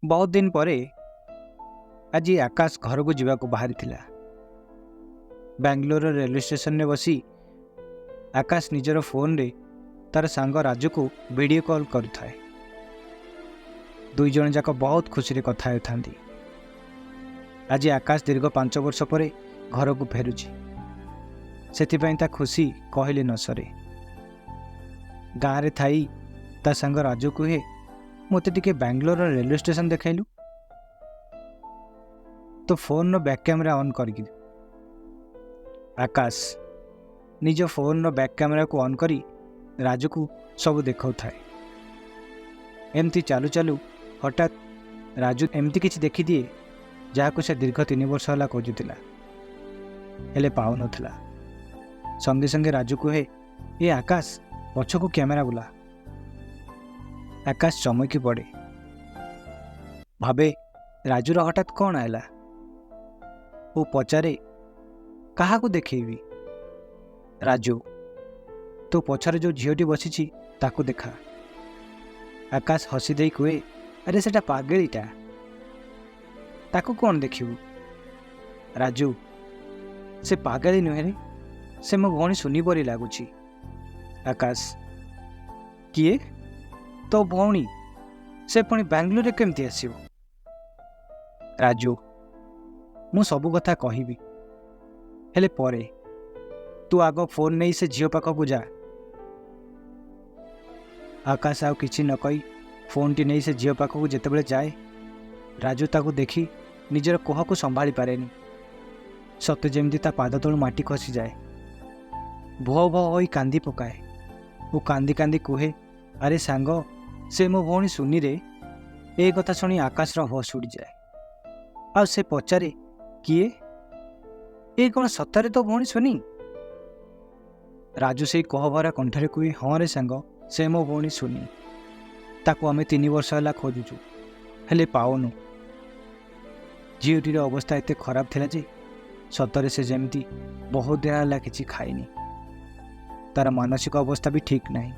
ବହୁତ ଦିନ ପରେ ଆଜି ଆକାଶ ଘରକୁ ଯିବାକୁ ବାହାରିଥିଲା। ବାଙ୍ଗାଲୋରର ରେଲୱେ ଷ୍ଟେସନରେ ବସି ଆକାଶ ନିଜର ଫୋନରେ ତାର ସାଙ୍ଗ ରାଜୁକୁ ଭିଡ଼ିଓ କଲ୍ କରୁଥାଏ। ଦୁଇ ଜଣ ଯାକ ବହୁତ ଖୁସିରେ କଥା ହେଉଥାନ୍ତି। ଆଜି ଆକାଶ ଦୀର୍ଘ 5 ବର୍ଷ ପରେ ଘରକୁ ଫେରୁଛି, ସେଥିପାଇଁ ତା ଖୁସି କହିଲେ ନ ସରେ। ଗାଁରେ ଥାଇ ତା ସାଙ୍ଗ ରାଜୁ କୁହେ, "ମୋତେ ଟିକେ ବାଙ୍ଗାଲୋରର ରେଲୱେ ଷ୍ଟେସନ ଦେଖାଇଲୁ ତୋ ଫୋନ୍ର ବ୍ୟାକ୍ କ୍ୟାମେରା ଅନ୍ କରିକି।" ଆକାଶ ନିଜ ଫୋନ୍ର ବ୍ୟାକ୍ କ୍ୟାମେରାକୁ ଅନ୍ କରି ରାଜୁକୁ ସବୁ ଦେଖାଉଥାଏ। ଏମିତି ଚାଲୁ ଚାଲୁ ହଠାତ୍ ରାଜୁ ଏମିତି କିଛି ଦେଖିଦିଏ, ଯାହାକୁ ସେ ଦୀର୍ଘ 3 ବର୍ଷ ହେଲା ଖୋଜୁଥିଲା, ହେଲେ ପାଉନଥିଲା। ସଙ୍ଗେ ସଙ୍ଗେ ରାଜୁ କୁହେ, "ଏ ଆକାଶ, ପଛକୁ କ୍ୟାମେରା ବୁଲା।" ଆକାଶ ଚମକି ପଡ଼େ। ଭାବେ, ରାଜୁର ହଠାତ୍ କ'ଣ ହେଲା ଓ ପଚାରେ, "କାହାକୁ ଦେଖେଇବି?" ରାଜୁ, "ତୋ ପଛରେ ଯେଉଁ ଝିଅଟି ବସିଛି, ତାକୁ ଦେଖା।" ଆକାଶ ହସି ଦେଇ କୁହେ, "ଆରେ, ସେଟା ପାଗେଳିଟା, ତାକୁ କ'ଣ ଦେଖିବୁ?" ରାଜୁ, "ସେ ପାଗେଳି ନୁହେଁ ରେ, ସେ ମୋ ଭଉଣୀ ସୁନି ପରି ଲାଗୁଛି।" ଆକାଶ, "କିଏ? ତୋ ଭଉଣୀ? ସେ ପୁଣି ବାଙ୍ଗାଲୋରରେ କେମିତି ଆସିବ?" ରାଜୁ, "ମୁଁ ସବୁ କଥା କହିବି, ହେଲେ ପରେ। ତୁ ଆଗ ଫୋନ୍ ନେଇ ସେ ଝିଅ ପାଖକୁ ଯା।" ଆକାଶ ଆଉ କିଛି ନ କହି ଫୋନ୍ଟି ନେଇ ସେ ଝିଅ ପାଖକୁ ଯେତେବେଳେ ଯାଏ, ରାଜୁ ତାକୁ ଦେଖି ନିଜର କୋହକୁ ସମ୍ଭାଳି ପାରେନି। ସତେ ଯେମିତି ତା ପାଦ ତଳୁ ମାଟି ଖସିଯାଏ। ଭୋ ଭୋ ହୋଇ କାନ୍ଦି ପକାଏ ଓ କାନ୍ଦି କାନ୍ଦି କୁହେ, "ଆରେ ସାଙ୍ଗ, ସେ ମୋ ଭଉଣୀ ସୁନିରେ।" ଏ କଥା ଶୁଣି ଆକାଶର ହୋସ୍ ଉଡ଼ିଯାଏ ଆଉ ସେ ପଚାରେ, "କିଏ? ଏ କ'ଣ ସତରେ ତୋ ଭଉଣୀ ସୁନି?" ରାଜୁ ସେଇ କୋହଭରା କଣ୍ଠରେ କୁହେ, "ହଁ ରେ ସାଙ୍ଗ, ସେ ମୋ ଭଉଣୀ ସୁନି। ତାକୁ ଆମେ 3 ବର୍ଷ ହେଲା ଖୋଜୁଛୁ, ହେଲେ ପାଉନୁ। ଝିଅଟିର ଅବସ୍ଥା ଏତେ ଖରାପ ଥିଲା ଯେ ସତରେ ସେ ଯେମିତି ବହୁତ ଦିନ ହେଲା କିଛି ଖାଇନି। ତାର ମାନସିକ ଅବସ୍ଥା ବି ଠିକ୍ ନାହିଁ।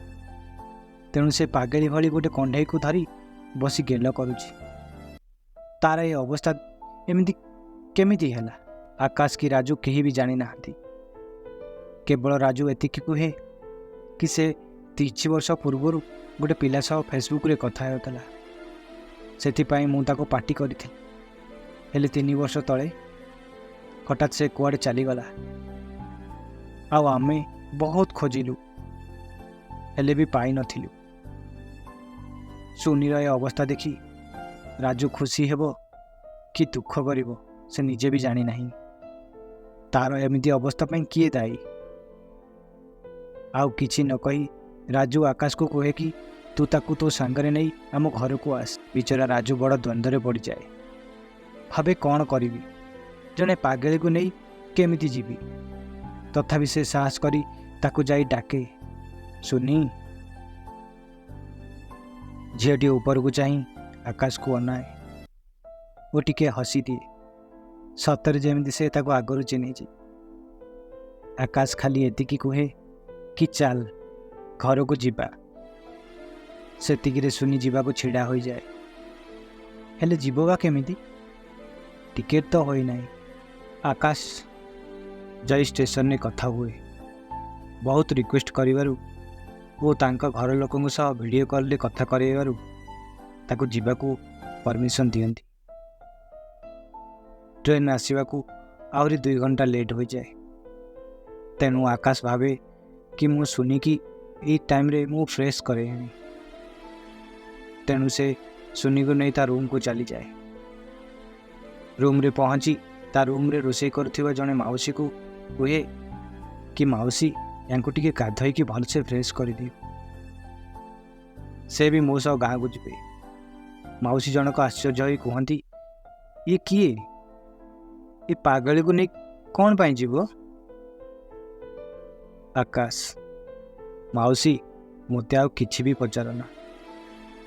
ତେଣୁ ସେ ପାଗେଳି ଭଳି ଗୋଟେ କଣ୍ଢେଇକୁ ଧରି ବସି ଗେଲ କରୁଛି। ତାର ଏ ଅବସ୍ଥା ଏମିତି କେମିତି ହେଲା, ଆକାଶ କି ରାଜୁ କେହି ବି ଜାଣିନାହାନ୍ତି। କେବଳ ରାଜୁ ଏତିକି କୁହେ କି ସେ କିଛି ବର୍ଷ ପୂର୍ବରୁ ଗୋଟେ ପିଲା ସହ ଫେସବୁକ୍ରେ କଥା ହେଉଥିଲା। ସେଥିପାଇଁ ମୁଁ ତାକୁ ପାଟି କରିଥିଲି। ହେଲେ 3 ବର୍ଷ ତଳେ ହଠାତ୍ ସେ କୁଆଡ଼େ ଚାଲିଗଲା ଆଉ ଆମେ ବହୁତ ଖୋଜିଲୁ, ହେଲେ ବି ପାଇନଥିଲୁ।" ସୁନିର ଏ ଅବସ୍ଥା ଦେଖି ରାଜୁ ଖୁସି ହେବ କି ଦୁଃଖ କରିବ, ସେ ନିଜେ ବି ଜାଣିନାହିଁ। ତାର ଏମିତି ଅବସ୍ଥା ପାଇଁ କିଏ ଦାୟୀ? ଆଉ କିଛି ନ କହି ରାଜୁ ଆକାଶକୁ କୁହେ କି ତୁ ତାକୁ ତୋ ସାଙ୍ଗରେ ନେଇ ଆମ ଘରକୁ ଆସ। ବିଚରା ରାଜୁ ବଡ଼ ଦ୍ୱନ୍ଦ୍ୱରେ ପଡ଼ିଯାଏ। ଭାବେ, କ'ଣ କରିବି? ଜଣେ ପାଗେଳିକୁ ନେଇ କେମିତି ଯିବି? ତଥାପି ସେ ସାହସ କରି ତାକୁ ଯାଇ ଡାକେ, "ସୁନି।" ଝିଅଟି ଉପରକୁ ଚାହିଁ ଆକାଶକୁ ଅନାଏ ଓ ଟିକେ ହସିଦିଏ, ସତରେ ଯେମିତି ସେ ତାକୁ ଆଗରୁ ଚିହ୍ନିଛି। ଆକାଶ ଖାଲି ଏତିକି କୁହେ କି ଚାଲ, ଘରକୁ ଯିବା। ସେତିକିରେ ସୁନି ଯିବାକୁ ଛିଡ଼ା ହୋଇଯାଏ। ହେଲେ ଯିବ ବା କେମିତି? ଟିକେଟ୍ ତ ହୋଇନାହିଁ। ଆକାଶ ଯାଇ ଷ୍ଟେସନରେ କଥା ହୁଏ। ବହୁତ ରିକ୍ୱେଷ୍ଟ କରିବାରୁ ଓ ତାଙ୍କ ଘର ଲୋକଙ୍କ ସହ ଭିଡ଼ିଓ କଲ୍ରେ କଥା କରାଇବାରୁ ତାକୁ ଯିବାକୁ ପରମିସନ୍ ଦିଅନ୍ତି। ଟ୍ରେନ୍ ଆସିବାକୁ ଆହୁରି 2 ଘଣ୍ଟା ଲେଟ୍ ହୋଇଯାଏ। ତେଣୁ ଆକାଶ ଭାବେ କି ମୁଁ ସୁନିକି ଏଇ ଟାଇମ୍ରେ ମୁଁ ଫ୍ରେଶ୍ କରେଇନି। ତେଣୁ ସେ ସୁନିକୁ ନେଇ ତା ରୁମ୍କୁ ଚାଲିଯାଏ। ରୁମ୍ରେ ପହଞ୍ଚି ତା ରୁମ୍ରେ ରୋଷେଇ କରୁଥିବା ଜଣେ ମାଉସୀକୁ କୁହେ କି ମାଉସୀ, ୟାଙ୍କୁ ଟିକେ ଗାଧୋଇକି ଭଲସେ ଫ୍ରେଶ୍ କରିଦିଅ, ସେ ବି ମୋ ସହ ଗାଁକୁ ଯିବେ। ମାଉସୀ ଜଣକ ଆଶ୍ଚର୍ଯ୍ୟ ହୋଇ କୁହନ୍ତି, "ଇଏ କିଏ? ଏ ପାଗଳୀକୁ ନେଇ କ'ଣ ପାଇଁ ଯିବ?" ଆକାଶ, "ମାଉସୀ, ମୋତେ ଆଉ କିଛି ବି ପଚାରନା।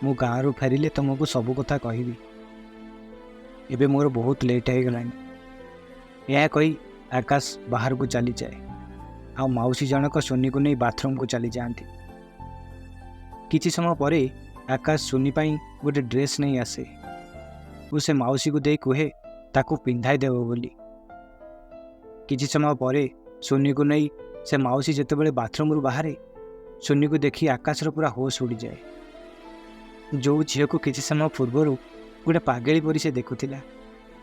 ମୁଁ ଗାଁରୁ ଫେରିଲେ ତୁମକୁ ସବୁ କଥା କହିବି। ଏବେ ମୋର ବହୁତ ଲେଟ୍ ହେଇଗଲାଣି।" ଏହା କହି ଆକାଶ ବାହାରକୁ ଚାଲିଯାଏ ଆଉ ମାଉସୀ ଜଣକ ସୁନିକୁ ନେଇ ବାଥରୁମକୁ ଚାଲିଯାଆନ୍ତି। କିଛି ସମୟ ପରେ ଆକାଶ ସୁନି ପାଇଁ ଗୋଟେ ଡ୍ରେସ୍ ନେଇ ଆସେ। ଓ ସେ ମାଉସୀକୁ ଦେଇ କୁହେ ତାକୁ ପିନ୍ଧାଇ ଦେବ ବୋଲି। କିଛି ସମୟ ପରେ ସୁନିକୁ ନେଇ ସେ ମାଉସୀ ଯେତେବେଳେ ବାଥରୁମ୍ରୁ ବାହାରେ, ସୁନିକୁ ଦେଖି ଆକାଶର ପୁରା ହୋସ୍ ଉଡ଼ିଯାଏ। ଯେଉଁ ଝିଅକୁ କିଛି ସମୟ ପୂର୍ବରୁ ଗୋଟେ ପାଗେଳି ପରି ସେ ଦେଖୁଥିଲା,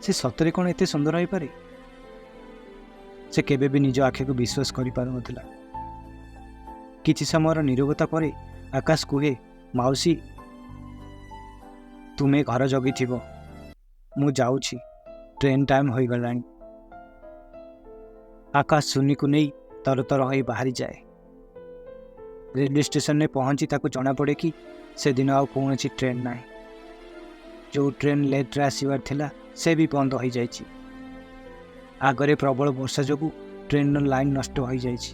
ସେ ସତରେ କ'ଣ ଏତେ ସୁନ୍ଦର ହୋଇପାରେ? ସେ କେବେ ବି ନିଜ ଆଖିକୁ ବିଶ୍ୱାସ କରିପାରୁନଥିଲା। କିଛି ସମୟର ନୀରବତା ପରେ ଆକାଶ କୁହେ, ମାଉସୀ, ତୁମେ ଘର ଜଗିଥିବ, ମୁଁ ଯାଉଛି, ଟ୍ରେନ୍ ଟାଇମ୍ ହୋଇଗଲାଣି। ଆକାଶ ସୁନିକୁ ନେଇ ତରତର ହୋଇ ବାହାରିଯାଏ। ରେଲୱେ ଷ୍ଟେସନରେ ପହଞ୍ଚି ତାକୁ ଜଣାପଡ଼େ କି ସେଦିନ ଆଉ କୌଣସି ଟ୍ରେନ୍ ନାହିଁ। ଯେଉଁ ଟ୍ରେନ୍ ଲେଟ୍ରେ ଆସିବାର ଥିଲା, ସେ ବି ବନ୍ଦ ହୋଇଯାଇଛି। ଆଗରେ ପ୍ରବଳ ବର୍ଷା ଯୋଗୁଁ ଟ୍ରେନ୍ର ଲାଇନ୍ ନଷ୍ଟ ହୋଇଯାଇଛି।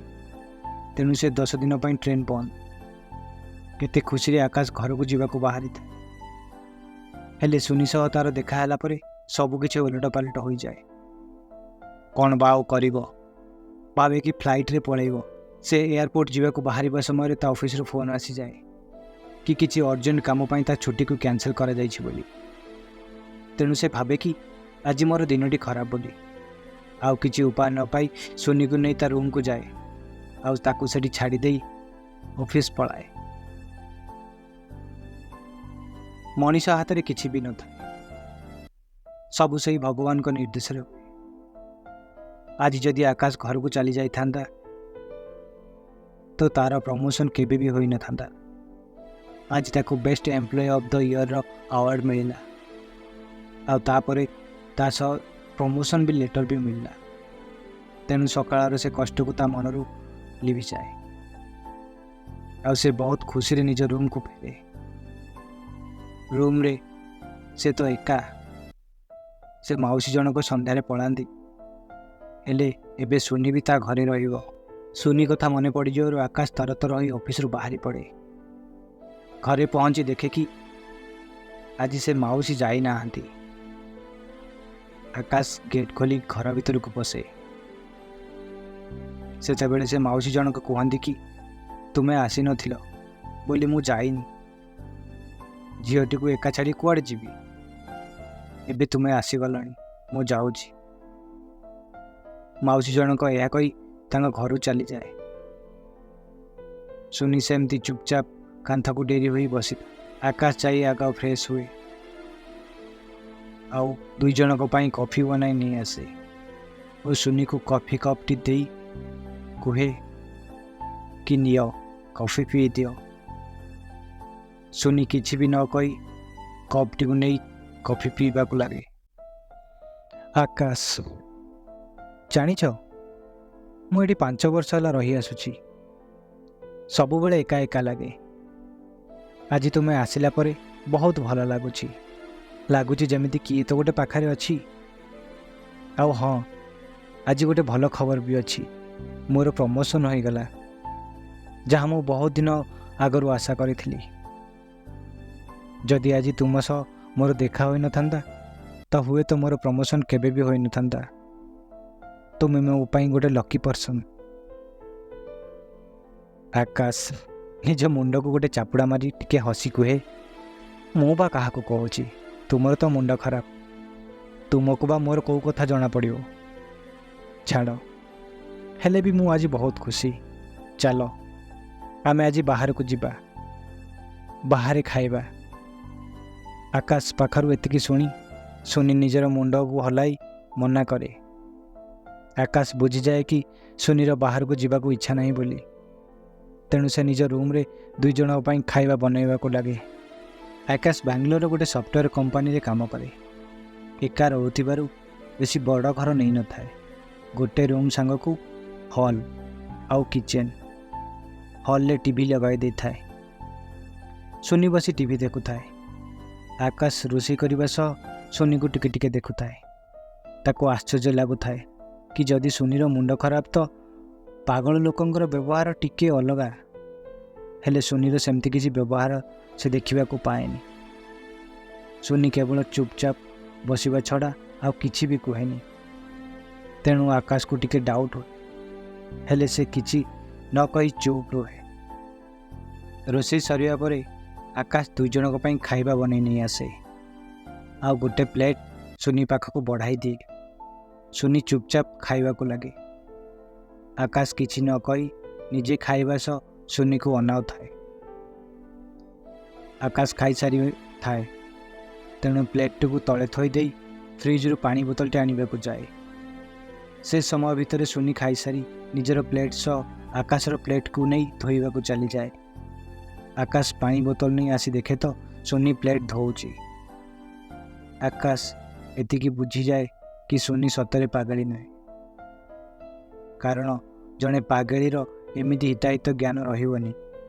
ତେଣୁ ସେ 10 ଦିନ ପାଇଁ ଟ୍ରେନ୍ ବନ୍ଦ। କେତେ ଖୁସିରେ ଆକାଶ ଘରକୁ ଯିବାକୁ ବାହାରିଥାଏ, ହେଲେ ସୁନି ସହ ତା'ର ଦେଖା ହେଲା ପରେ ସବୁକିଛି ଓଲଟ ପାଲଟ ହୋଇଯାଏ। କ'ଣ ବା ଆଉ କରିବ? ଭାବେ କି ଫ୍ଲାଇଟ୍ରେ ପଳେଇବ। ସେ ଏୟାରପୋର୍ଟ ଯିବାକୁ ବାହାରିବା ସମୟରେ ତା ଅଫିସରୁ ଫୋନ୍ ଆସିଯାଏ କି କିଛି ଅର୍ଜେଣ୍ଟ କାମ ପାଇଁ ତା ଛୁଟିକୁ କ୍ୟାନସେଲ୍ କରାଯାଇଛି ବୋଲି। ତେଣୁ ସେ ଭାବେ କି ଆଜି ମୋର ଦିନଟି ଖରାପ ବୋଲି। ଆଉ କିଛି ଉପାୟ ନ ପାଇ ସୁନିକୁ ନେଇ ତା ରୁମ୍କୁ ଯାଏ ଆଉ ତାକୁ ସେଠି ଛାଡ଼ି ଦେଇ ଅଫିସ୍ ପଳାଏ। ମଣିଷ ହାତରେ କିଛି ବି ନଥାଏ, ସବୁ ସେଇ ଭଗବାନଙ୍କ ନିର୍ଦ୍ଦେଶରେ ହୁଏ। ଆଜି ଯଦି ଆକାଶ ଘରକୁ ଚାଲି ଯାଇଥାନ୍ତା ତ ତାର ପ୍ରମୋସନ୍ କେବେ ବି ହୋଇନଥାନ୍ତା। ଆଜି ତାକୁ best employee of the ଇୟର୍ର award ମିଳିଲା ଆଉ ତାପରେ ତା ସହ ପ୍ରମୋସନ୍ ବି ଲେଟର୍ ବି ମିଳିଲା। ତେଣୁ ସକାଳର ସେ କଷ୍ଟକୁ ତା ମନରୁ ଲିଭିଯାଏ ଆଉ ସେ ବହୁତ ଖୁସିରେ ନିଜ ରୁମ୍କୁ ଫେରେ। ରୁମ୍ରେ ସେ ତ ଏକା। ସେ ମାଉସୀ ଜଣକ ସନ୍ଧ୍ୟାରେ ପଳାନ୍ତି, ହେଲେ ଏବେ ସୁନି ବି ତା ଘରେ ରହିବ। ସୁନି କଥା ମନେ ପଡ଼ିଯିବାରୁ ଆକାଶ ତରତର ହୋଇ ଅଫିସରୁ ବାହାରି ପଡ଼େ। ଘରେ ପହଞ୍ଚି ଦେଖେ କି ଆଜି ସେ ମାଉସୀ ଯାଇନାହାନ୍ତି। ଆକାଶ ଗେଟ୍ ଖୋଲି ଘର ଭିତରକୁ ପଶେ। ସେତେବେଳେ ସେ ମାଉସୀ ଜଣକ କୁହନ୍ତି କି ତୁମେ ଆସିନଥିଲ ବୋଲି ମୁଁ ଯାଇନି, ଝିଅଟିକୁ ଏକା ଛାଡ଼ି କୁଆଡ଼େ ଯିବି? ଏବେ ତୁମେ ଆସିଗଲଣି, ମୁଁ ଯାଉଛି। ମାଉସୀ ଜଣକ ଏହା କହି ତାଙ୍କ ଘରୁ ଚାଲିଯାଏ। ସୁନି ସେମିତି ଚୁପଚାପ କାନ୍ଥକୁ ଡେରି ହୋଇ ବସି। ଆକାଶ ଯାଇ ଆଗ ଫ୍ରେଶ୍ ହୁଏ ଆଉ ଦୁଇ ଜଣଙ୍କ ପାଇଁ କଫି ବନାଇ ନେଇ ଆସେ ଓ ସୁନିକୁ କଫି କପ୍ଟି ଦେଇ କୁହେ କି ନିଅ, କଫି ପିଇ ଦିଅ। ସୁନି କିଛି ବି ନ କହି କପ୍ଟିକୁ ନେଇ କଫି ପିଇବାକୁ ଲାଗେ। ଆକାଶ, ଜାଣିଛ, ମୁଁ ଏଠି 5 ବର୍ଷ ହେଲା ରହି ଆସୁଛି। ସବୁବେଳେ ଏକା ଏକା ଲାଗେ। ଆଜି ତୁମେ ଆସିଲା ପରେ ବହୁତ ଭଲ ଲାଗୁଛି। ଲାଗୁଛି ଯେମିତି କିଏ ତ ଗୋଟେ ପାଖରେ ଅଛି। ଆଉ ହଁ, ଆଜି ଗୋଟେ ଭଲ ଖବର ବି ଅଛି। ମୋର ପ୍ରମୋସନ୍ ହୋଇଗଲା, ଯାହା ମୁଁ ବହୁତ ଦିନ ଆଗରୁ ଆଶା କରିଥିଲି। ଯଦି ଆଜି ତୁମ ସହ ମୋର ଦେଖା ହୋଇନଥାନ୍ତା ତ ହୁଏତ ମୋର ପ୍ରମୋସନ୍ କେବେ ବି ହୋଇନଥାନ୍ତା। ତୁମେ ମୋ ପାଇଁ ଗୋଟେ ଲକି ପର୍ସନ୍। ଆକାଶ ନିଜ ମୁଣ୍ଡକୁ ଗୋଟେ ଚାପୁଡ଼ା ମାରି ଟିକେ ହସି କୁହେ, ମୁଁ ବା କାହାକୁ କହୁଛି, ତୁମର ତ ମୁଣ୍ଡ ଖରାପ, ତୁମକୁ ବା ମୋର କେଉଁ କଥା ଜଣାପଡ଼ିବ। ଛାଡ଼, ହେଲେ ବି ମୁଁ ଆଜି ବହୁତ ଖୁସି। ଚାଲ ଆମେ ଆଜି ବାହାରକୁ ଯିବା, ବାହାରେ ଖାଇବା। ଆକାଶ ପାଖରୁ ଏତିକି ଶୁଣି ସୁନି ନିଜର ମୁଣ୍ଡକୁ ହଲାଇ ମନା କରେ। ଆକାଶ ବୁଝିଯାଏ କି ସୁନିର ବାହାରକୁ ଯିବାକୁ ଇଚ୍ଛା ନାହିଁ ବୋଲି। ତେଣୁ ସେ ନିଜ ରୁମ୍ରେ ଦୁଇ ଜଣଙ୍କ ପାଇଁ ଖାଇବା ବନାଇବାକୁ ଲାଗେ। ଆକାଶ ବାଙ୍ଗାଲୋରର ଗୋଟେ ସଫ୍ଟୱେର୍ କମ୍ପାନୀରେ କାମ କରେ। ଏକା ରହୁଥିବାରୁ ବେଶୀ ବଡ଼ ଘର ନେଇନଥାଏ। ଗୋଟେ ରୁମ୍ ସାଙ୍ଗକୁ ହଲ୍ ଆଉ କିଚେନ୍। ହଲ୍ରେ ଟିଭି ଲଗାଇ ଦେଇଥାଏ। ସୁନି ବସି ଟିଭି ଦେଖୁଥାଏ। ଆକାଶ ରୋଷେଇ କରିବା ସହ ସୁନିକୁ ଟିକେ ଟିକେ ଦେଖୁଥାଏ। ତାକୁ ଆଶ୍ଚର୍ଯ୍ୟ ଲାଗୁଥାଏ କି ଯଦି ସୁନିର ମୁଣ୍ଡ ଖରାପ ତ ପାଗଳ ଲୋକଙ୍କର ବ୍ୟବହାର ଟିକେ ଅଲଗା, ହେଲେ ସୁନିର ସେମିତି କିଛି ବ୍ୟବହାର ସେ ଦେଖିବାକୁ ପାଏନି। ସୁନି କେବଳ ଚୁପଚାପ ବସିବା ଛଡ଼ା ଆଉ କିଛି ବି କୁହେନି। ତେଣୁ ଆକାଶକୁ ଟିକେ ଡାଉଟ୍ ହୁଏ, ହେଲେ ସେ କିଛି ନ କହି ଚୁପ୍ ରୁହେ। ରୋଷେଇ ସରିବା ପରେ ଆକାଶ ଦୁଇ ଜଣଙ୍କ ପାଇଁ ଖାଇବା ବନେଇ ନେଇ ଆସେ। ଆଉ ଗୋଟେ ପ୍ଲେଟ୍ ସୁନି ପାଖକୁ ବଢ଼ାଇ ଦିଏ। ସୁନି ଚୁପଚାପ ଖାଇବାକୁ ଲାଗେ। ଆକାଶ କିଛି ନ କହି ନିଜେ ଖାଇବା ସହ ସୁନିକୁ ଅନାଉଥାଏ। ଆକାଶ ଖାଇସାରି ଥାଏ, ତେଣୁ ପ୍ଲେଟ୍ଟିକୁ ତଳେ ଥୋଇ ଦେଇ ଫ୍ରିଜ୍ରୁ ପାଣି ବୋତଲଟି ଆଣିବାକୁ ଯାଏ। ସେ ସମୟ ଭିତରେ ସୁନି ଖାଇସାରି ନିଜର ପ୍ଲେଟ୍ ସହ ଆକାଶର ପ୍ଲେଟ୍କୁ ନେଇ ଧୋଇବାକୁ ଚାଲିଯାଏ। ଆକାଶ ପାଣି ବୋତଲ ନେଇ ଆସି ଦେଖେ ତ ସୁନି ପ୍ଲେଟ୍ ଧୋଉଛି। ଆକାଶ ଏତିକି ବୁଝିଯାଏ କି ସୁନି ସତରେ ପାଗଳି ନୁହେଁ, କାରଣ ଜଣେ ପାଗଳିର ଏମିତି ହିତାହିତ ଜ୍ଞାନ ରହିବନି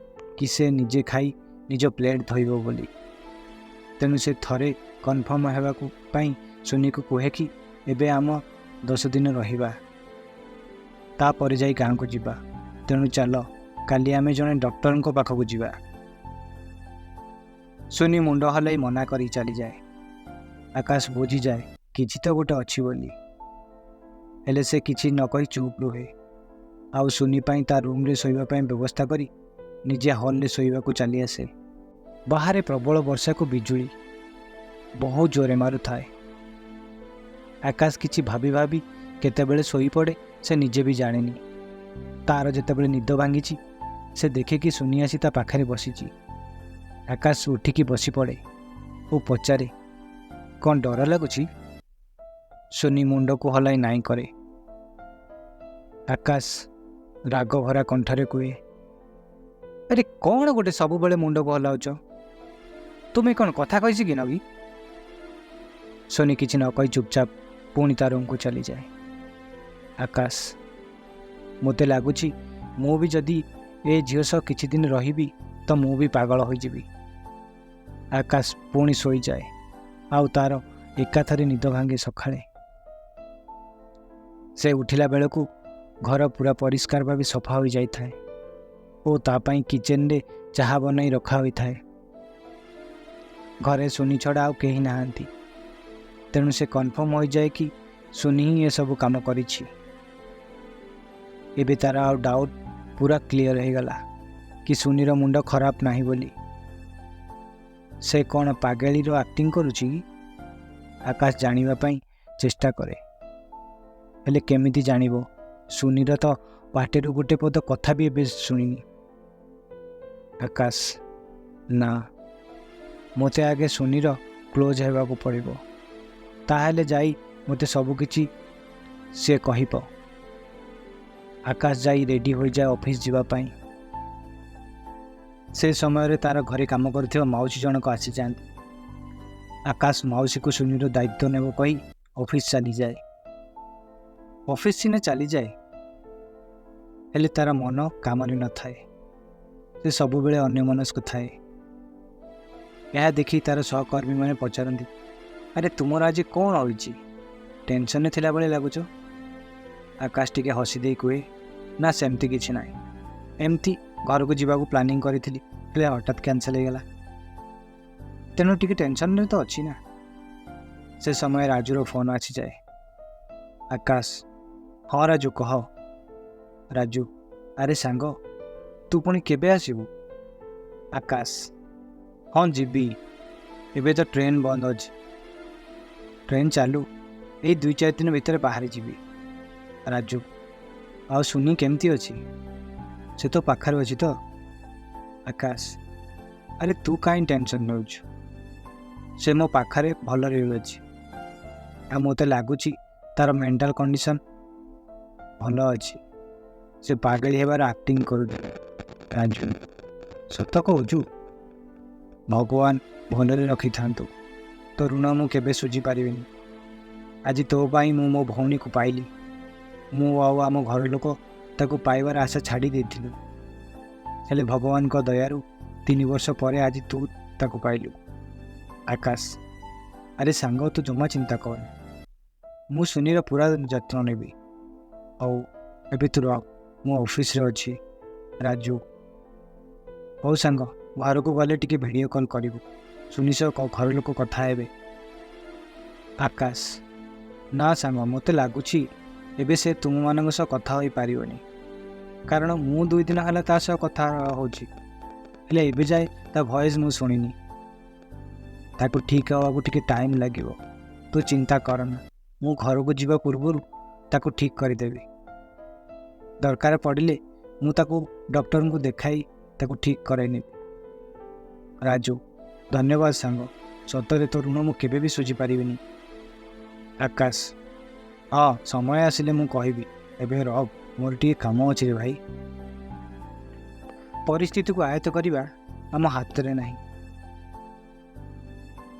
କି ସେ ନିଜେ ଖାଇ ନିଜ ପ୍ଲେଟ୍ ଧୋଇବ ବୋଲି। ତେଣୁ ସେ ଥରେ କନଫର୍ମ ହେବାକୁ ପାଇଁ ସୁନିକୁ କୁହେ କି ଏବେ ଆମ 10 ଦିନ ରହିବା, ତାପରେ ଯାଇ ଗାଁକୁ ଯିବା। ତେଣୁ ଚାଲ କାଲି ଆମେ ଜଣେ ଡକ୍ଟରଙ୍କ ପାଖକୁ ଯିବା। ସୁନି ମୁଣ୍ଡ ହଲାଇ ମନା କରି ଚାଲିଯାଏ। ଆକାଶ ବୁଝିଯାଏ କିଛି ତ ଗୋଟେ ଅଛି ବୋଲି, ହେଲେ ସେ କିଛି ନ କହି ଚୁପ୍ ରୁହେ। ଆଉ ସୁନି ପାଇଁ ତା ରୁମ୍ରେ ଶୋଇବା ପାଇଁ ବ୍ୟବସ୍ଥା କରି ନିଜେ ହଲ୍ରେ ଶୋଇବାକୁ ଚାଲି ଆସେ। ବାହାରେ ପ୍ରବଳ ବର୍ଷାକୁ ବିଜୁଳି ବହୁତ ଜୋରେ ମାରୁଥାଏ। ଆକାଶ କିଛି ଭାବି ଭାବି କେତେବେଳେ ଶୋଇପଡ଼େ ସେ ନିଜେ ବି ଜାଣେନି। ତାର ଯେତେବେଳେ ନିଦ ଭାଙ୍ଗିଛି, ସେ ଦେଖେ କି ସୁନି ଆସି ତା ପାଖରେ ବସିଛି। ଆକାଶ ଉଠିକି ବସିପଡ଼େ ଓ ପଚାରେ, "କ'ଣ ଡର ଲାଗୁଛି?" ସୁନି ମୁଣ୍ଡକୁ ହଲାଇ ନାଇଁ କରେ। ଆକାଶ ରାଗ ଭରା କଣ୍ଠରେ କୁହେ, "ଆରେ କ'ଣ ଗୋଟେ ସବୁବେଳେ ମୁଣ୍ଡକୁ ହଲାଉଛ? ତୁମେ କ'ଣ କଥା କହିଛି କି ନ କି?" ସୋନି କିଛି ନ କହି ଚୁପଚାପ ପୁଣି ତା ରୁମ୍କୁ ଚାଲିଯାଏ। ଆକାଶ, "ମୋତେ ଲାଗୁଛି ମୁଁ ବି ଯଦି ଏ ଝିଅ ସହ କିଛି ଦିନ ରହିବି ତ ମୁଁ ବି ପାଗଳ ହୋଇଯିବି।" ଆକାଶ ପୁଣି ଶୋଇଯାଏ ଆଉ ତାର ଏକାଥରେ ନିଦ ଭାଙ୍ଗେ ସକାଳେ। ସେ ଉଠିଲା ବେଳକୁ ଘର ପୁରା ପରିଷ୍କାର ଭାବେ ସଫା ହୋଇଯାଇଥାଏ ଓ ତା ପାଇଁ କିଚେନରେ ଚାହା ବନାଇ ରଖା ହୋଇଥାଏ। ଘରେ ସୁନି ଛଡ଼ା ଆଉ କେହି ନାହାନ୍ତି। ତେଣୁ ସେ କନଫର୍ମ ହୋଇଯାଏ କି ସୁନି ହିଁ ଏସବୁ କାମ କରିଛି। ଏବେ ତାର ଆଉ ଡାଉଟ୍ ପୁରା କ୍ଲିଅର ହେଇଗଲା କି ସୁନିର ମୁଣ୍ଡ ଖରାପ ନାହିଁ ବୋଲି। ସେ କ'ଣ ପାଗେଳିର ଆକ୍ଟିଂ କରୁଛି କି? ଆକାଶ ଜାଣିବା ପାଇଁ ଚେଷ୍ଟା କରେ। ହେଲେ କେମିତି ଜାଣିବ? ସୁନିର ତ ପାଟିରୁ ଗୋଟେ ପଦ କଥା ବି ଏବେ ଶୁଣିନି। ଆକାଶ, ନା, ମୋତେ ଆଗେ ସୁନିର କ୍ଲୋଜ୍ ହେବାକୁ ପଡ଼ିବ, ତାହେଲେ ଯାଇ ମୋତେ ସବୁକିଛି ସିଏ କହିବ। ଆକାଶ ଯାଇ ରେଡ଼ି ହୋଇଯାଏ ଅଫିସ୍ ଯିବା ପାଇଁ। ସେ ସମୟରେ ତାର ଘରେ କାମ କରୁଥିବା ମାଉସୀ ଜଣକ ଆସିଯାଆନ୍ତି। ଆକାଶ ମାଉସୀକୁ ସୁନିର ଦାୟିତ୍ୱ ନେବ କହି ଅଫିସ୍ ଚାଲିଯାଏ। ଅଫିସ୍ ସିନା ଚାଲିଯାଏ, ହେଲେ ତାର ମନ କାମରେ ନଥାଏ। ସେ ସବୁବେଳେ ଅନ୍ୟମନସ୍କ ଥାଏ। ଏହା ଦେଖି ତାର ସହକର୍ମୀମାନେ ପଚାରନ୍ତି, "ଆରେ, ତୁମର ଆଜି କ'ଣ ହୋଇଛି? ଟେନସନରେ ଥିଲାଭଳି ଲାଗୁଛ।" ଆକାଶ ଟିକେ ହସି ଦେଇ କୁହେ, "ନା, ସେମିତି କିଛି ନାହିଁ। ଏମିତି ଘରକୁ ଯିବାକୁ ପ୍ଲାନିଂ କରିଥିଲି, ହେଲେ ହଠାତ୍ କ୍ୟାନସଲ୍ ହେଇଗଲା। ତେଣୁ ଟିକେ ଟେନସନରେ ତ ଅଛି ନା।" ସେ ସମୟ ରାଜୁର ଫୋନ୍ ଆସିଯାଏ। ଆକାଶ, "ହଁ ରାଜୁ, କହ।" ରାଜୁ, "ଆରେ ସାଙ୍ଗ, ତୁ ପୁଣି କେବେ ଆସିବୁ?" ଆକାଶ, "ହଁ ଯିବି। ଏବେ ତ ଟ୍ରେନ୍ ବନ୍ଦ ଅଛି। ଟ୍ରେନ୍ ଚାଲୁ, ଏଇ 2-4 ଦିନ ଭିତରେ ବାହାରି ଯିବି।" ରାଜୁ, "ଆଉ ସୁନି କେମିତି ଅଛି? ସେ ତୋ ପାଖରେ ଅଛି ତ?" ଆକାଶ, "ଆରେ, ତୁ କାହିଁ ଟେନସନ୍ ନେଉଛୁ? ସେ ମୋ ପାଖରେ ଭଲରେ ଅଛି। ଆଉ ମୋତେ ଲାଗୁଛି ତାର ମେଣ୍ଟାଲ କଣ୍ଡିସନ୍ ଭଲ ଅଛି। ସେ ପାଗଳି ହେବାର ଆକ୍ଟିଂ କରୁଛି।" ରାଜୁ, "ସତ କହୁଛୁ? ଭଗବାନ ଭଲରେ ରଖିଥାନ୍ତୁ। ତୋ ଋଣ ମୁଁ କେବେ ଶୁଝିପାରିବିନି। ଆଜି ତୋ ପାଇଁ ମୁଁ ମୋ ଭଉଣୀକୁ ପାଇଲି। ମୁଁ ଆଉ ଆମ ଘର ଲୋକ ତାକୁ ପାଇବାର ଆଶା ଛାଡ଼ି ଦେଇଥିଲୁ, ହେଲେ ଭଗବାନଙ୍କ ଦୟାରୁ 3 ବର୍ଷ ପରେ ଆଜି ତୁ ତାକୁ ପାଇଲୁ।" ଆକାଶ, "ଆରେ ସାଙ୍ଗ, ତୁ ଜମା ଚିନ୍ତା କରନି। ମୁଁ ସୁନିର ପୁରା ଯତ୍ନ ନେବି। ହଉ, ଏବେ ତୁ ରଖ, ମୁଁ ଅଫିସରେ ଅଛି।" ରାଜୁ, "ହଉ ସାଙ୍ଗ, ଘରକୁ ଗଲେ ଟିକେ ଭିଡ଼ିଓ କଲ୍ କରିବୁ। ସୁନି ସହ ଘର ଲୋକ କଥା ହେବେ।" ଆକାଶ, "ନା ସାଙ୍ଗ, ମୋତେ ଲାଗୁଛି ଏବେ ସେ ତୁମମାନଙ୍କ ସହ କଥା ହୋଇପାରିବନି। କାରଣ ମୁଁ 2 ଦିନ ହେଲା ତା ସହ କଥା ହେଉଛି, ହେଲେ ଏବେ ଯାଏ ତା ଭଏସ୍ ମୁଁ ଶୁଣିନି।" ତାକୁ ଠିକ୍ ହେବାକୁ ଟିକେ ଟାଇମ୍ ଲାଗିବ। ତୁ ଚିନ୍ତା କରନା, ମୁଁ ଘରକୁ ଯିବା ପୂର୍ବରୁ ତାକୁ ଠିକ୍ କରିଦେବି। ଦରକାର ପଡ଼ିଲେ ମୁଁ ତାକୁ ଡକ୍ଟରଙ୍କୁ ଦେଖାଇ ତାକୁ ଠିକ୍ କରାଇ ନେବି। ରାଜୁ, ଧନ୍ୟବାଦ ସାଙ୍ଗ, ସତରେ ତୋ ଋଣ ମୁଁ କେବେ ବି ଶୁଝିପାରିବିନି। ଆକାଶ, ହଁ, ସମୟ ଆସିଲେ ମୁଁ କହିବି, ଏବେ ରଖ, ମୋର ଟିକେ କାମ ଅଛି ରେ ଭାଇ। ପରିସ୍ଥିତିକୁ ଆୟତ୍ତ କରିବା ଆମ ହାତରେ ନାହିଁ।